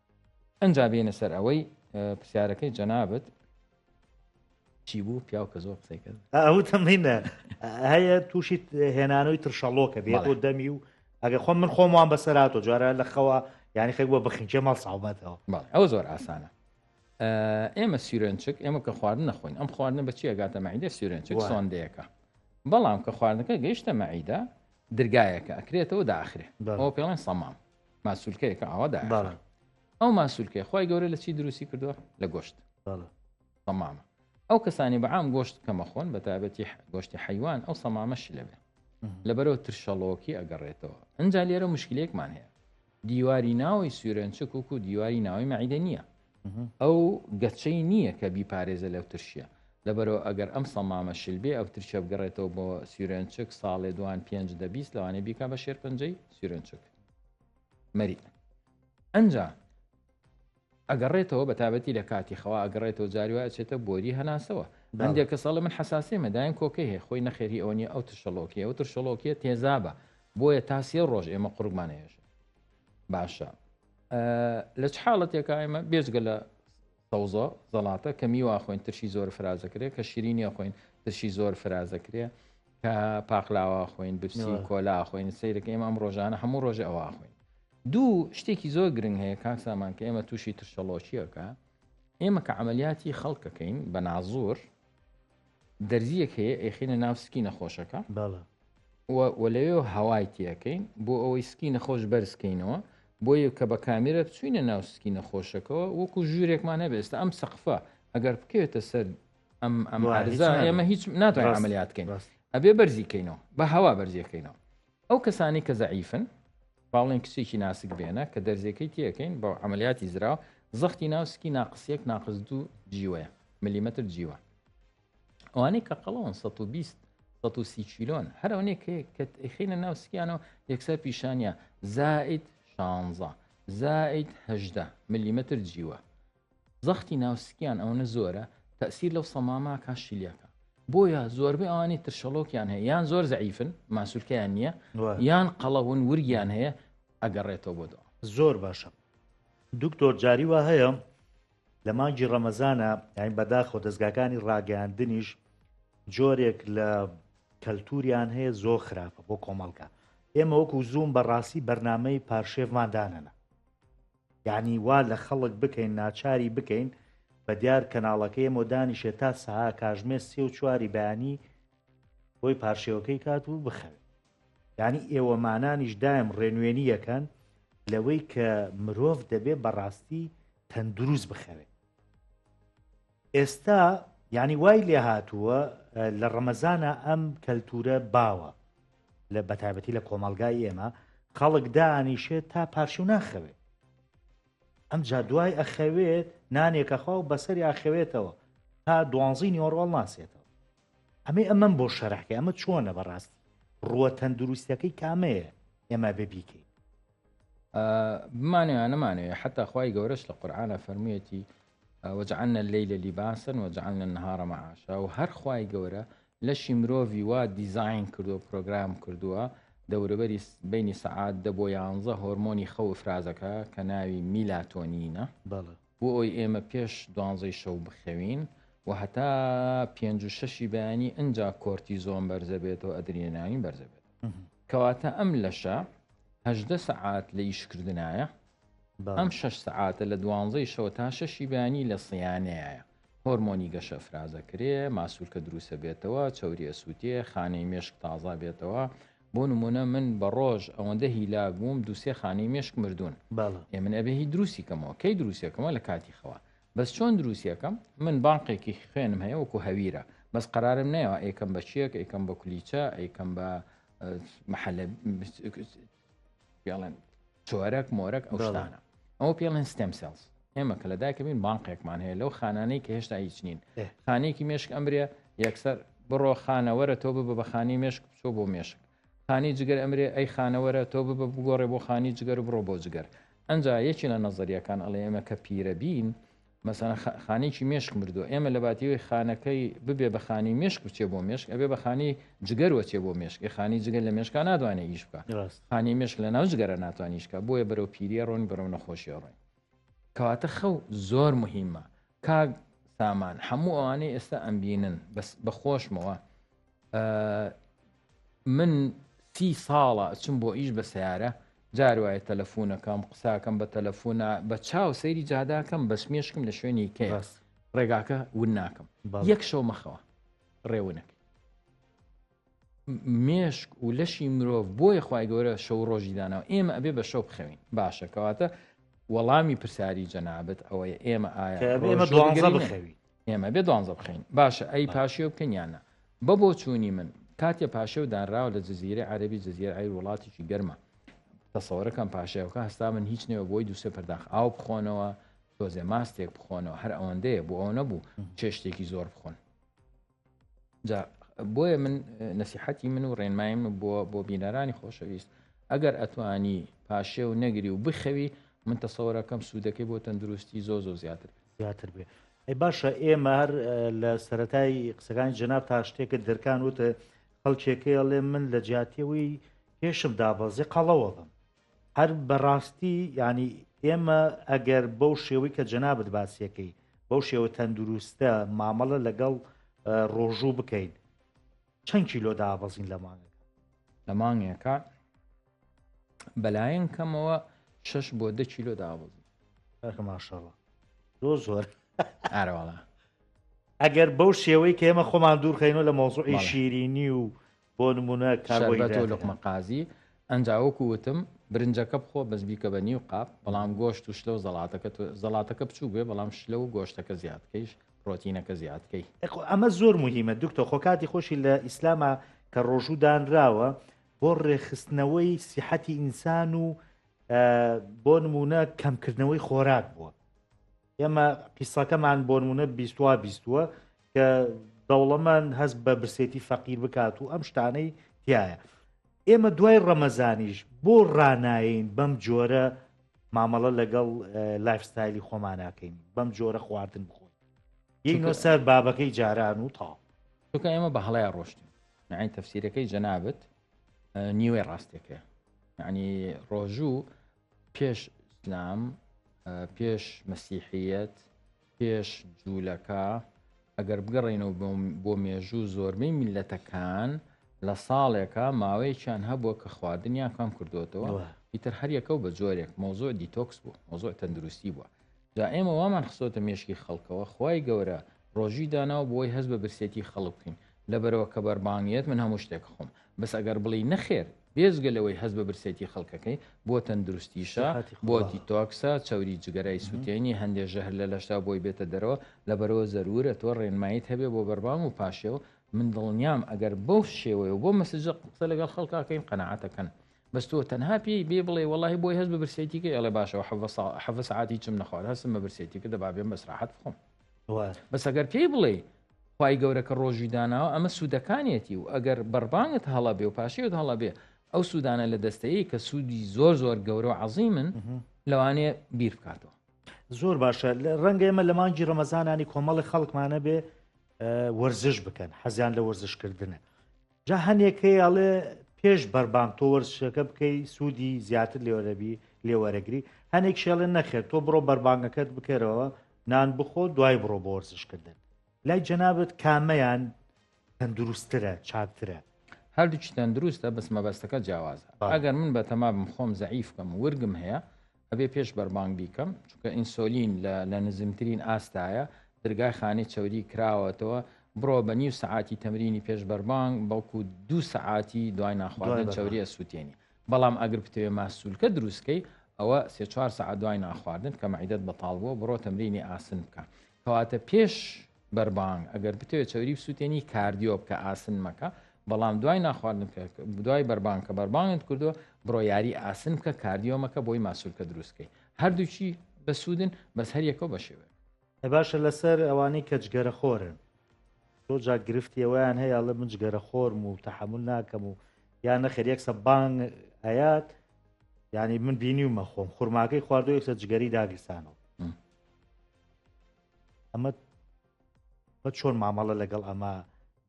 ئەنجا بێنە سەر ئەوەی پرسیارەکەی جەنابەت چی بوو پیاو کە زۆر قسەی کرد ئەوتم هینە هەیە تووشی هێنانەوەی ترشەڵۆکە بێت بۆ دەمی و ئەگە خۆم من خۆم وان بەسەراتۆ جارە لە خەوە یانی خێک بۆ بخینچێ ماڵ ساومەتەوە ئەوە زۆر ئاسانە ئێمە سیرنچک ئێمە کە خواردن نەخۆین ئەم خواردنە بەچی ئەگاتە مەعیدە سیرنچک سۆندەیەەکە بەڵام کە خواردنەکە گەیشتە مەعیدە درگایەکە ئەکرێتەوە داخرێ ئەو پێڵێن سەمام ماسولکەیەکە ئاوا دا ئەو ماسولکەی خی گەورە لە چی دروستی کردووە لە گۆشت سەمامە ئەو کەسانی بەعام گۆشت کەمەخۆن بە تایبەتی گۆشتی حیوان ئەو سەمامە شلەبێ لەبەرەوە ترشەڵۆکی ئەگەڕێتەوە ئەجا لێرە مشکلێکمان هەیە دیواری ناوی سوورەنچک وکو دیواری ناوی مەعیدە نییە ئەو گەچەی نییە کە بیپارێزە لەو ترشیە لەبەرەوە ئەگەر ئەم سەمامە شل بێ ئەو ترشە بگەڕێتەوە بۆ سیورێنچک ساڵێ دوان پێنج دە 20 لەوانەیە بیکا بە شێرپەنجەی سیورێنچک مەری ئەنجا ئەگەڕێتەوە بە تابەتی لە کاتی خەوا ئەگەڕێتەوە جاری وایە ئەچێتە بۆری هەناسەوە هەندێک کەس ئەڵێ من حەساسیمە دایم کۆکەی هەیە خۆی نەخێری ئەوە نیە ئەو ترشەڵۆکیە ئەو ترشەڵۆکیە تێزابە بۆیە تا سێ ڕۆژ ئێمە قوڕگمان ئەیەشێ باشە لە چ حاڵەتێکا ئێمە بێجگە لە سەوزە زەڵاتە کە میوە خۆین ترشی زۆر فرازەکرێ کە شیرینیە خۆین ترشی زۆر فرازەکرێ کە پاقلاوە خۆین بپسی کۆلا خۆین سیرەکە ئێمە ئەم ڕۆژانە هەموو ڕۆژێ ئەوە خۆین دوو شتێکی زۆر گرنگ هەیە کاک سامان کە ئێمە تووشی ترشەڵۆکیەکە ئێمە کە عملیاتی خەڵکەکەین بە نازۆر دەرزیەک هەیە ئێخینە ناو سکی نەخۆشەکە و لەوێ هەوای تیەکەین بۆ ئەوەی سکی نەخۆش بەرزکەینەوە بۆیە کە بە کامیرە بچوینە ناو سکی نەخۆشەکەەوە وەکو ژوورێکمان هەبێت ئێستا ئەم سەقفە ئەگەر بکەوێتە سەر ئەم ئەم ئارزا ئێمە هیچ ناتوانین عملیات کەین ئەبێ بەرزی کەینەوە بە هەوا بەرزیەکەینەوە ئەو کەسانی کە زەعیفن باڵێن کچێکی ناسک بێنە کە دەرزیەکەی تێەکەین بە عملیاتی زراو زەختی ناو سکی ناقس یەک ناقس دوو جیوەیە ملیمەتر جیوە ئەوانەی کە قەڵەون 120 130 کیلۆن هەر ئەوەنەی کە ئەیخەینە ناو سکیانەوە یەکسەر پیشانە زائد 16 زائد 18 ملیمەتر جیوە زەختی ناو سکیان ئەوەنە زۆرە تەسیر لەو سەمامە کا شیلیەکە بۆیە زۆربەی ئەوانەی ترشەڵۆکیان هەیە یان زۆر زەعیفن ماسولکەیان نییە یان قەڵەون ورگیان هەیە ئەگەڕێتەوە بۆ دۆ زۆر باشە دکتۆر جاری وا هەیە لە مانگی ڕەمەزانە یانی بەداخەوە دەزگاکانی ڕاگەیاندنیش جۆرێک لە کەلتوریان هەیە زۆر خراپە بۆ کۆمەڵگا ئێمە وەکو زووم بەڕاستی بەرنمەی پارشێڤمان دانەنا یعنی وا لە خەڵک بکەین ناچاری بکەین بە دیار کەناڵەکەی ئێمە دانیشێت تا سەها کاژمێر سێ و چواری بەیانی بۆی پارشێوەکەی کات و بخەوێت یانی ئێوەمانانیش دایم ڕێنوێنییەکەن لەوەی کە مرۆڤ دەبێ بەڕاستی تەندروست بخەوێ. ئێستا یانی وای لێ هاتووە لە ڕەمەزانە ئەم کەلتورە باوە لە بەتایبەتی لە کۆمەڵگای ئێمە خەڵک دانیشێت تا پارشێو ناخەوێ ئەمجا دوای ئەخەوێت نانێکە خوا و بەسەری ئاخەوێتەوە تا دوانزی نیۆڕۆڵ ناسێتەوە ئەمەی ئەمەم بۆ شەرحکە ئەمە چۆنە بەڕاستی ڕووە تەندروستەکەی کامەیە ئێمە بێ بیکەین بمانەوە نەمانەوە حتا خوای گەورەش لە قورآانە فەرموویەتی وجعلنا الليل لباسا وجعلنا النهار معاشا و هەر خوای گەورە لەشی مرۆڤی وا دیزاین کردووە پرۆگرام کردووە دەوروبەری بەینی سەعات دە بۆ یانزە هۆرمۆنی خەو ئفرازەکا کە ناوی میلاتۆنینە بۆ ئەوی ئێمە پێش دوانزەی شەو بخەوین و هەتا پێنج و شەشی بەیانی ئنجا کۆرتیزۆن بەرزە بێتەوە ئەدرینالین بەرزە بێت کەواتە ئەم لەشە هەژدە سەعات لە ئیشکردنایە ئەم شەش سەعاتە لە دوانزەی شەوە تا شەشی بەیانی لە سیانەیە هۆرمۆنی گەشە ئەفرازەکرێ، ماسولکە دروسە بێتەوە، چەوری ئەسوتێ، خانەی مێشک تازە بێتەوە، بۆ نمونە من بە ڕۆژ ئەوەندە هیلاک بووم دوو سێ خانەی مێشک مردوون، ئێ من ئەبێ هی دروستی کەمەوە، کەی دروستی ئەکەمەوە لە کاتی خەوا، بەس چۆن دروستی ئەکەم، من بانقێکی خوێنم هەیە وەکو هەویرە، بەس قەرارم نەیەوە ئەیکەم بە چیەک، ئەیکەم بە کولیچە، ئەیکەم بە محەلە پێڵێن چۆرەک مۆرەک ئەو شتانە ئەوە پێڵێن stem cells ئێمە کە لە دایکە بین بانقێکمان هەیە لەو خانانەی کە هێشتا هیچ نین خانێکی مێشک ئەمرێ یەکسەر بڕۆ خانەوەرە تۆ ببە بە خانی مێشک بچۆ بۆ مێشک خانی جگەر ئەمرێ ئەی خانەوەرە تۆ ببە بگۆڕێ بۆ خانی جگەر و بڕۆ بۆ جگەر ئەنجا یەکی لە نەزەریەکان ئەڵێ ئێمە کە پیرە بین مەسەلەن خانەیەکی مێشک مردووە ئێمە لە باتیەوەی خانەکەی ببێ بە خانی مێشک بچێ بۆ مێشک ئەبێ بە خانی جگەر وەچێ بۆ مێشک ئێ خانی جگەر لە مێشکا ناتوانێ ئیش بکە خانی مێشک لە ناو جگەرە ناتوانێ ئیش بکە بۆیە بەرەو پیریە ڕۆین بەرەو نەخۆشیە ڕۆین کەواتە خەو زۆر مهمە کاک سامان هەموو ئەوانەی ئێستا ئەمبینن بەس بەخۆشمەوە من سی ساڵە ئەچم بۆ ئیش بە سەیارە جار وایە تەلەفونەکەم قساکەم بە تەلەفونە بە چاو سەیری جاداکەم بەس مێشکم لە شوێنی کەیە ڕاست. ڕێگاکە ون ناکەم بەڵێ. یەک شەو مەخەوە ڕێونەکەی مێشک و لەشی مرۆڤ بۆیە خوای گەورە شەو و ڕۆژی داناوە ئێمە ئەبێ بە شەو بخەوین باشە کەواتە وەڵامی پرسیاری جەنابت ئەوەیە ئێمە ئایا کە ئەبێ ئێمە ڕۆژوو دوانزە بگرین؟ بخەوین ئێمە بێ دوانزە بخەین باشە ئەی پاشێو بکەین یان نا؟ بە بۆچوونی من کاتێ پاشێو دانراوە لە جزیرەی عەرەبی جزیرە عەرەبی وڵاتێکی گەرمە تەسەوەرەکەم پاشێوەکە هەستا من هیچ نەوێ بۆی دووسێ پەرداخ ئاو بخۆنەوە تۆزێ ماستێک بخۆنەوە هەر ئەوەندەیە بۆ ئەو نەبوو چێشتێکی زۆر بخۆن جا بۆیە من نەسیحەتی من و ڕێنمایی من بۆ بۆ بینەرانی خۆشەویست ئەگەر ئەتوانی پاشێو نەگری و بخەوی من تەسەوەرەکەم سوودەکەی بۆ تەندروستی زۆ زۆ زیاتر بێت. زیاتر بێ ئەی باشە ئێمە هەر لە سەتای قسەکانی جەناب تا شتێکت دەرکان وتە خەڵکێکەی ئەڵێ من لە جیاتیەوەی پێشم دابەزێ قەڵەوە بم هەر بەڕاستی ینی ئێمە ئەگەر بەو شێوەی کە جەنابت باسیەکەی بەو شێوە تەندروستە مامەڵە لەگەڵ ڕۆژوو بکەین چەند کیلۆ دابەزین لە مانگەکە؟ لە مانگێکە بەلایەن کەمەوە شش بۆ دە کیلۆ دابەزین. کاکە ماشاءاللە زۆر زۆر. ئارەواڵا. ئەگەر بەو شێوەی کە ئێمە خۆمان دوورخەینەوە لە مەوزوعی شیرینی و بۆ نمونە شەربەت و لقمە قازی ئەنجا وەکو وتم برنجەکە بخۆ بەس بیکە بە نیو قاپ بەڵام گۆشت و شلە و زەڵاتەکە زەڵاتەکە بچوو بێ بەڵام شلە و گۆشتەکە زیادکەیش پرۆتینەکە زیاد کەی. خۆ ئەمە زۆر موهیمە دکتۆر خۆ کاتی خۆشی لە ئیسلاما کە ڕۆژوو دانراوە بۆ ڕێکخستنەوەی سیحەتی ئینسان و بۆ نمونە کەمکردنەوەی خۆراک بووە ئێمە قیسەکەمان بۆ نمونە بیستوا بیستووە کە دەوڵەمەند هەست بە برسێتی فەقیر بکات و ئەم شتانەی تایە ئێمە دوای ڕەمەزانیش بۆ ڕانایین بەم جۆرە مامەڵە لەگەڵ lifestyle ی خۆماناکەین بەم جۆرە خواردن بخۆین یینۆ سەر بابەکەی جاران و تاو چونکە ئێمە بە هەڵەیە ڕۆشتین یعنی تەفسیرەکەی جەنابت نیوەی ڕاستێکەیە یعنی ڕۆژوو پێش ئیسلام پێش مەسیحیەت پێش جوولەکە ئەگەر بگەڕێینەوە بۆ مێژوو زۆربەی میللەتەکان لە ساڵێکا ماوەیەکیان هەبووە کە خواردنیان کەم کردوێتەوە ئیتر هەریەکە و بە جۆرێک مەوزوع دیتۆکس بوو مەوزوع تەندروستی بووە جا ئێمە وامان خستۆتە مێشکی خەڵکەوە خوای گەورە ڕۆژی داناوە بۆی هەست بە برسێتی خەڵک بکەین لەبەرەوە کە بەربانگیەت من هەموو شتێک خۆم بەس ئەگەر بڵێی نەخێر بێجگە لەوەی هەست بە برسێتی خەڵکەکەی بۆ تەندروستیشە، بۆ دیتۆکسە، چەوری جگەرای سوتێنی، هەندێ ژەهر لە لەشدا بۆی بێتە دەرەوە، لەبەرئەوە زەرورە تۆ ڕێنماییت هەبێ بۆ بەربانگ و پاشێو، من دڵنیام ئەگەر بەو شێوەیە و بەو مەسجە قسە لەگەڵ خەڵکا کەین قەناعەتەکەن. بەس تۆ تەنها پێی بێ بڵێ وەڵاهی بۆی هەست بە برسێتی کەی ئەڵێ باشە حەڤە سەعات هیچم نەخوارد هەستم بە برسێتی کرد دەبا بێم بەس ڕاحەت بخۆم. بەس ئەگەر پێی بڵێی خوای گەورە کە ڕۆژوی داناوە ئەمە سوودەکانیەتی و ئەگەر بەربانگت هەڵە بێ و پاشێوت هەڵە بێ ئەو سوودانە لە دەستەیە کە سوودی زۆر زۆر گەورە و عەزیمن لەوانەیە بیر بکاتەوە. زۆر باشە ڕەنگە ئێمە لە مانگی ڕەمەزانانی کۆمەڵی خەڵکمانە بێ وەرزش بکەن حەزیان لە وەرزشکردنە جا هەنێک هەیە ئەڵێ. پێش بەربانگ تۆ وەرزشەکە بکەی سوودی زیاتر لێوەرەبی لێوەرەگری هەنێک شێڵێن نەخێر تۆ بڕۆ بەربانگەکەت بکەرەوە نان بخۆ دوای بڕۆ بۆ وەرزشکردن لای جەنابت کامەیان تەندروستترە چاکترە؟ هەردووکی تەندروستە بەس مەبەستەکە جیاوازە ئەگەر من بەتەما بم خۆم زەعیف کەم ورگم هەیە ئەبێ پێش بەربانگ بیکەم چونکە ئینسۆلین لە نزمترین ئاستایە درگای خانەی چەوری کراوەتەوە بڕۆ بە نیو سەعاتی تەمرینی پێش بەربانگ بەڵکو دوو سەعاتی دوای ناخواردن چەوری ئەسووتێنی بەڵام ئەگر بتەوێ ماسولکە دروستکەی ئەوە سێ چوار سەعات دوای ناخواردن کە مەعیدەت بەتاڵ بووە بڕۆ تەمرینی ئاسن بکە کەواتە پێش بەربانگ ئەگەر بتەوێت چەوری بسووتێنی cardio بکە ئاسن مەکە بەڵام دوای ناخواردن کە دوای بەربانگ کە بەربانگت کردووە بڕۆ یاری ئاسن بکە cardio مەکە بۆی ماسولکە دروستکەی هەردووکی بەسوودن بەس هەر یەکەو بە شێوەیەک. ئەی باشە لەسەر ئەوانەی کە جگەرە خۆرن زۆر جار گرفتی ئەوەیان هەیە ئەڵێ من جگەرە خۆرم و تەحەمول ناکەم و یا نەخێر یەکسە بانگ ئەیات یعنی من بینیومە خۆم خورماکەی خواردو یەکسە جگەری داگیرسانەوە ئەمە بە چۆن مامەڵە لەگەڵ ئەمە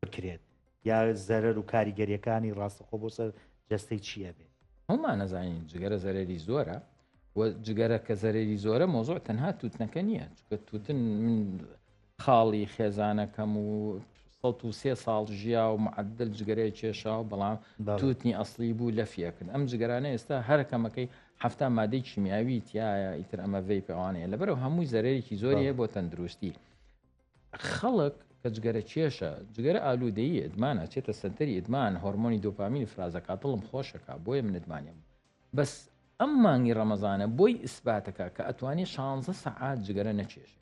بکرێت یا زەرەر و کاریگەریەکانی ڕاستەخۆ بۆ سەر جەستەی چی ئەبێت؟ هەموومان ئەزانین جگەرە زەرەری زۆرە و جگەرە کە زەرەری زۆرە مۆزۆع تەنها تووتنەکە نییە چونکە تووتن من خاڵی خێزانەکەم و 103 ساڵ ژیا و معدل جگەرەی کێشا و بەڵام تووتنی ئەسلی بوو لەفیەکرد ئەم جگەرانە ئێستا هەرەکەمەکەی هەفتا مادەی کیمیاوی تایە ئیتر ئەمە ڤەی پێوانەیە لەبەرەوە هەمووی زەرەرێکی زۆری هەیە بۆ تەندروستی خەڵک کە جگەرە کێشە، جگەرە ئالوودەیی ئیدمانە، ئەچێتە سەنتەری ئیدمان، هۆرمۆنی دۆپامین ئیفرازەکا، دڵم خۆشەکا، بۆیە من ئیدمانیم. بەس ئەم مانگی ڕەمەزانە بۆی ئیسباتەکا کە ئەتوانێ شانزە سەعات جگەرە نەکێشێ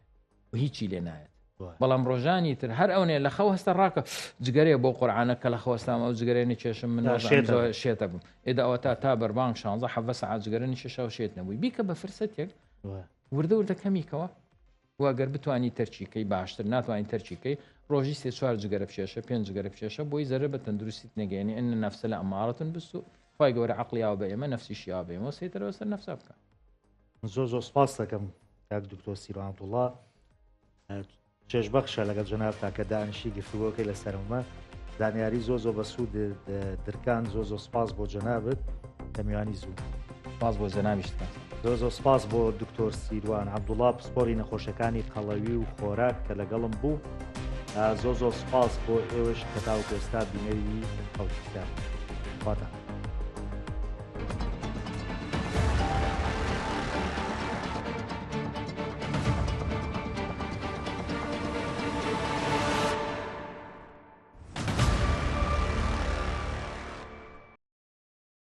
و هیچی لێ نایەت. بەڵام ڕۆژانی تر هەر ئەونێ لە خەو هەستە ڕاکە جگەرەیە بۆ قورعانە کە لە خەوەستام ئەو جگەرەیە نەکێشم من شێتە بووم. ئێدا ئەوە تا تا بەربانگ شانزە حەڤە سەعات جگەرە نەکێشا و شێت نەبووی. بیکە بە فرسەتێک وردە وردە کەمیکەوە. وە گەر بتوانی تەرکی کەی باشتر ناتوانی تەرکی کەی ڕۆژی سێ چوار جگەرە بکێشە پێنج جگەرە بکێشە بۆی زەرەر بە تەندروستیت نەگەیەنی ان النفس لامارە بالسوء خوای گەورە عەقڵی یاوە بە ئێمە نەفسیشی یاوە بە ئێمە سەیتەرە بەسەر نەفسا بکە. زۆر زۆر سپاست دەکەم کاک دکتۆر سیروان عەبدوڵڵا چێژبەخشە لەگەڵ جەنابتا کە دانیشی گفتوگۆکەی لەسەرمە زانیاری زۆر زۆر بەسوود درکان زۆر زۆر سپاس بۆ جەنابت کە میوانی زوو سپاس بۆ جەنابیشتان. زۆر زۆر سپاس بۆ دکتۆر سیروان عەبدوڵا پسپۆری نەخۆشەکانی قەڵەوی و خۆراک کە لەگەڵم بوو زۆر زۆر سپاس بۆ ئێوەش کە تاوەکو ئێستا بینەری خەڵکی خواتان.